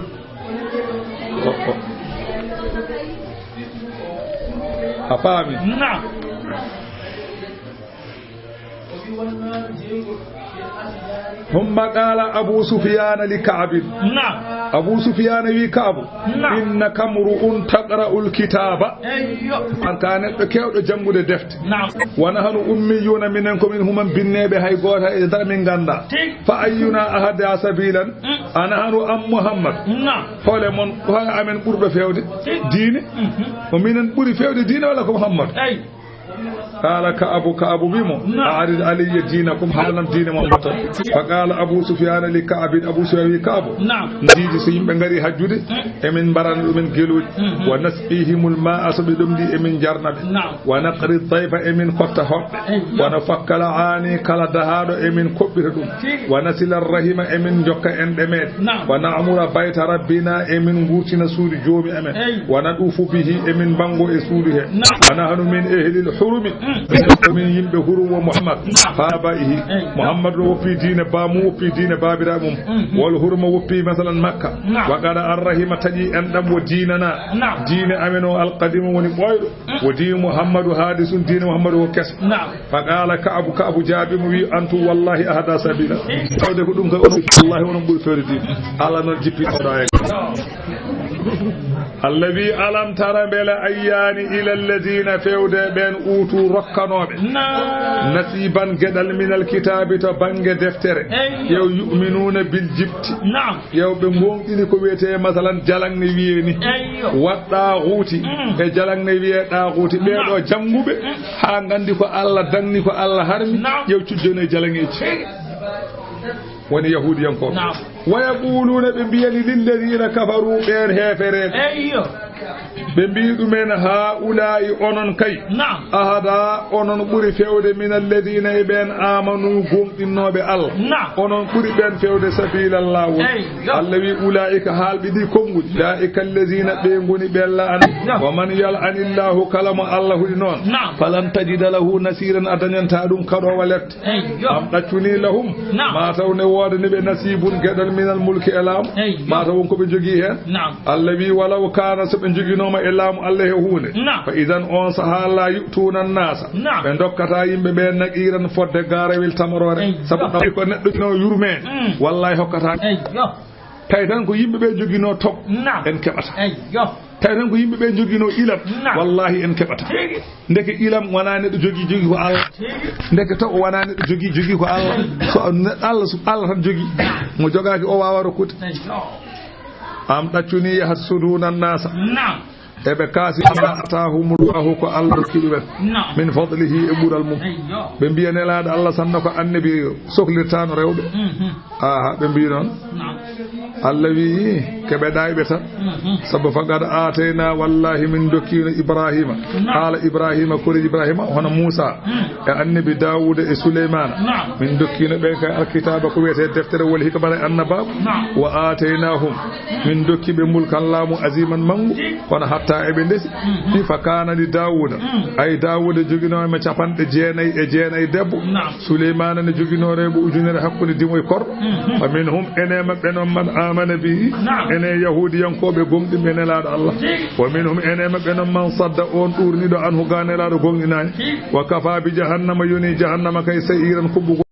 O, o. A faami? Naam. Thumma qaala Abu Sufyaana li Ka'bin. Naam. Abu Sufyaana wi Ka'bu, naam, "Innaka mru'un taqra'ul kitaaba." Eyyo. An ka neɗɗo keewɗo janngude defte. Naam. "Wa nahnu ummiyuuna, minen ko min human binneeɓe, hay gooto e dara min nganndaa. Tigi. Fa ayyuna ahda sabiilan?" Mm. A nahnu am Muhammad? Naam. Hole mon, hole amen ɓurɗo feewde? Tigi. Diine? Mhm. Ko minen ɓuri feewde diine walla ko Muhammad? Eey. Qaala Ka'abu, Ka'abu wi mo, naam, "A'rid alayya diinakum, haalanam diine mon mboɗon." Fa qaala Abu Sufyaana li Ka'bin, Abu Sufyaan wi Ka'abu, naam, "Diidi so yimɓe ngari hajjude, mm, emin mbarana ɗumen gelooɗi, mhm, wa nasqihimul maa'a, so ɓe ɗomɗii emin njarna ɓe, naam, wa naqri dayfa, emin kotta hoɓɓe, eyyo, wa nufakkila aani, kala dahaaɗo emin koɓɓita ɗum, tigi, wa nasila rahima, emin njokka enɗe meeɗen, naam, wa na'mura bayta rabbina, emin nguurtina suudu joomi amen, eyyo, wa naɗuufu bihi, emin mbanngoo e suudu he, naam, wa nahnu min ahlil hurumi. Mm. Ɓe min yimɓe hurum wo Muhammad. Naam. Fa abaihi. Eh, naam. Muhammad no woppi diine ba mum, woppi diine baabiraaɓe mum. Mm. Wol huruma woppi masalan Makka. Naam. Wa qad arrahima taƴi enɗam wo diinana. Naam. Diine amen o alqadimu woni ɓooyɗo. Mm. Wo diine Muhammadu haadisun, diine Muhammadu wo keso. Naam. Fa qala Ka'bu, Ka'bu jaabi mo wi, "Antum wallahi ahda sabila." Eh. Tawde ko ɗum kay onon, wallahi onon ɓuri fewde diine. Allah non jippi ɗo e. Allah wi, "Alam tara, mbele a yiyaani, ila alladina, fewde ɓen, uutu, rokkanooɓe, naam, nasiban, geɗal, minal kitaabi, to bannge deftere, eyyo, yo yu'minuuna bil jibti, naam, yo ɓe goonɗini ko wiyetee, masalan, jalaŋ ne wiyee ni, eyyo, wa ɗaaxuuti, mm, e jalaŋ ne wiyee ɗaaxuuti, ɓee ɗoo, naam, jannguɓe, mm, haa nganndi ko Allah daŋni, ko Allah harmi, naam, yo cujjone jalaŋeeji." Woni Yahuudiyankooɓe. Naam. "Wa yaquluuna," ɓe mbiyani, "lilladina kafaru," ɓeen heefereeɓe. Eyyo. Ɓe mbiyi ɗumen, "Haa'ulaa'i, onon kay, naam, ahada, onon ɓuri fewde, min alladina, e ɓeen, aamanu, gomɗinnooɓe Allah. Naam. Onon ɓuri ɓeen fewde, sabiilan, laawol." Eyyo. Allah wi, "Ulaa'ika," haalɓe ɗi konnguɗi, "ulaa'ika alladina," ɓe ngoni ɓe la'an. Naam. "Wa man yal'anillahu," kala mo Allah huɗi noon, naam, "falan tajida lahu nasiran," a dañantaa ɗum kaɗoowo lette. Eyyo. Am ɗaccunii lahum, naam, maa taw ne woodani ɓe nasiibun geɗal minal mulki e laamu, eyyo, maa taw won ko ɓe jogii heen. Naam. Allah wi, "Walaw kaana," so ɓe njoginooma e laamu Allah he huunde, naam, "fa idan," on sahaa, "laa yu'tuuna annaasa," naam, ɓe ndokkataa yimɓe ɓe, "naqiiran," fodde gaarawel tamoroore. Eyyo. Sabu ɗaw ko neɗɗo no yurmee, mm, wallahi hokkataa. Eyyo. Tawi tan ko yimɓe ɓe joginoo toɓo, naam, en keɓata. Eyyo. Tawi tan ko yimɓe ɓe joginoo ilam, naam, wallahi en keɓata. Tigi. Ndeke ilam wonaa neɗɗo jogii, jogii ko Allah. Tigi. Ndeke toɓo wonaa neɗɗo jogii, jogii ko Allah. So ne-, Allah, so Allah tan jogii. Mo jogaaki o waawaa rokkude. Eyyo. Am ɗaccunii yahsuduuna annaasa. Naam. Eɓe kaasi ma ataahumullahu ko Allah rokki ɗumen. Naam. Min fadlihi e ɓural mum. Eyyo. Ɓe mbiya Nelaaɗo Allah sanna ko annabi sohlirtaano rewɓe. Mhm. Aha, ɓe mbii noon. Naam. Allah wi'i, keɓe ɗayɓe tan. Mhm. Sabu faqad aataynaa, wallahi min dokkiino Ibraahiima. Naam. Haala Ibraahiima, kori Ibraahiima, hono Muusaa, mm, e annabi Daawuuda e Suleymaana. Naam. Min dokkiino ɓen kay alkitaaba ko wiyetee deftere wol hikmata e annabaaku. Naam. Wa aataynaahum, min dokki ɓe mulkan laamu aziiman manngu. Kono hatta eɓe ndesi. Mhm. Ɗi fa kaana li Daawuuda. Mm. Ay Daawuuda joginoo ma capanɗe jeenay e jeenay debbo. Naam. Suleymaana ne joginoo rewɓe ujunere hakkunde dimo e korɗo. Mhm. Wa minhum, ene maɓɓe non, man aamana bihi. Naam. Ene Yahuudiyankooɓe gomɗinɓe Nelaaɗo Allah. Tigi. Wa minhum, ene maɓɓe non, man sadda, on ɗuurniɗo, anhu ga Nelaaɗo gonɗinaani. Tigi. Wa kafa bi jahannama, yoni jahannama kay sa'iiran kuɓɓugol.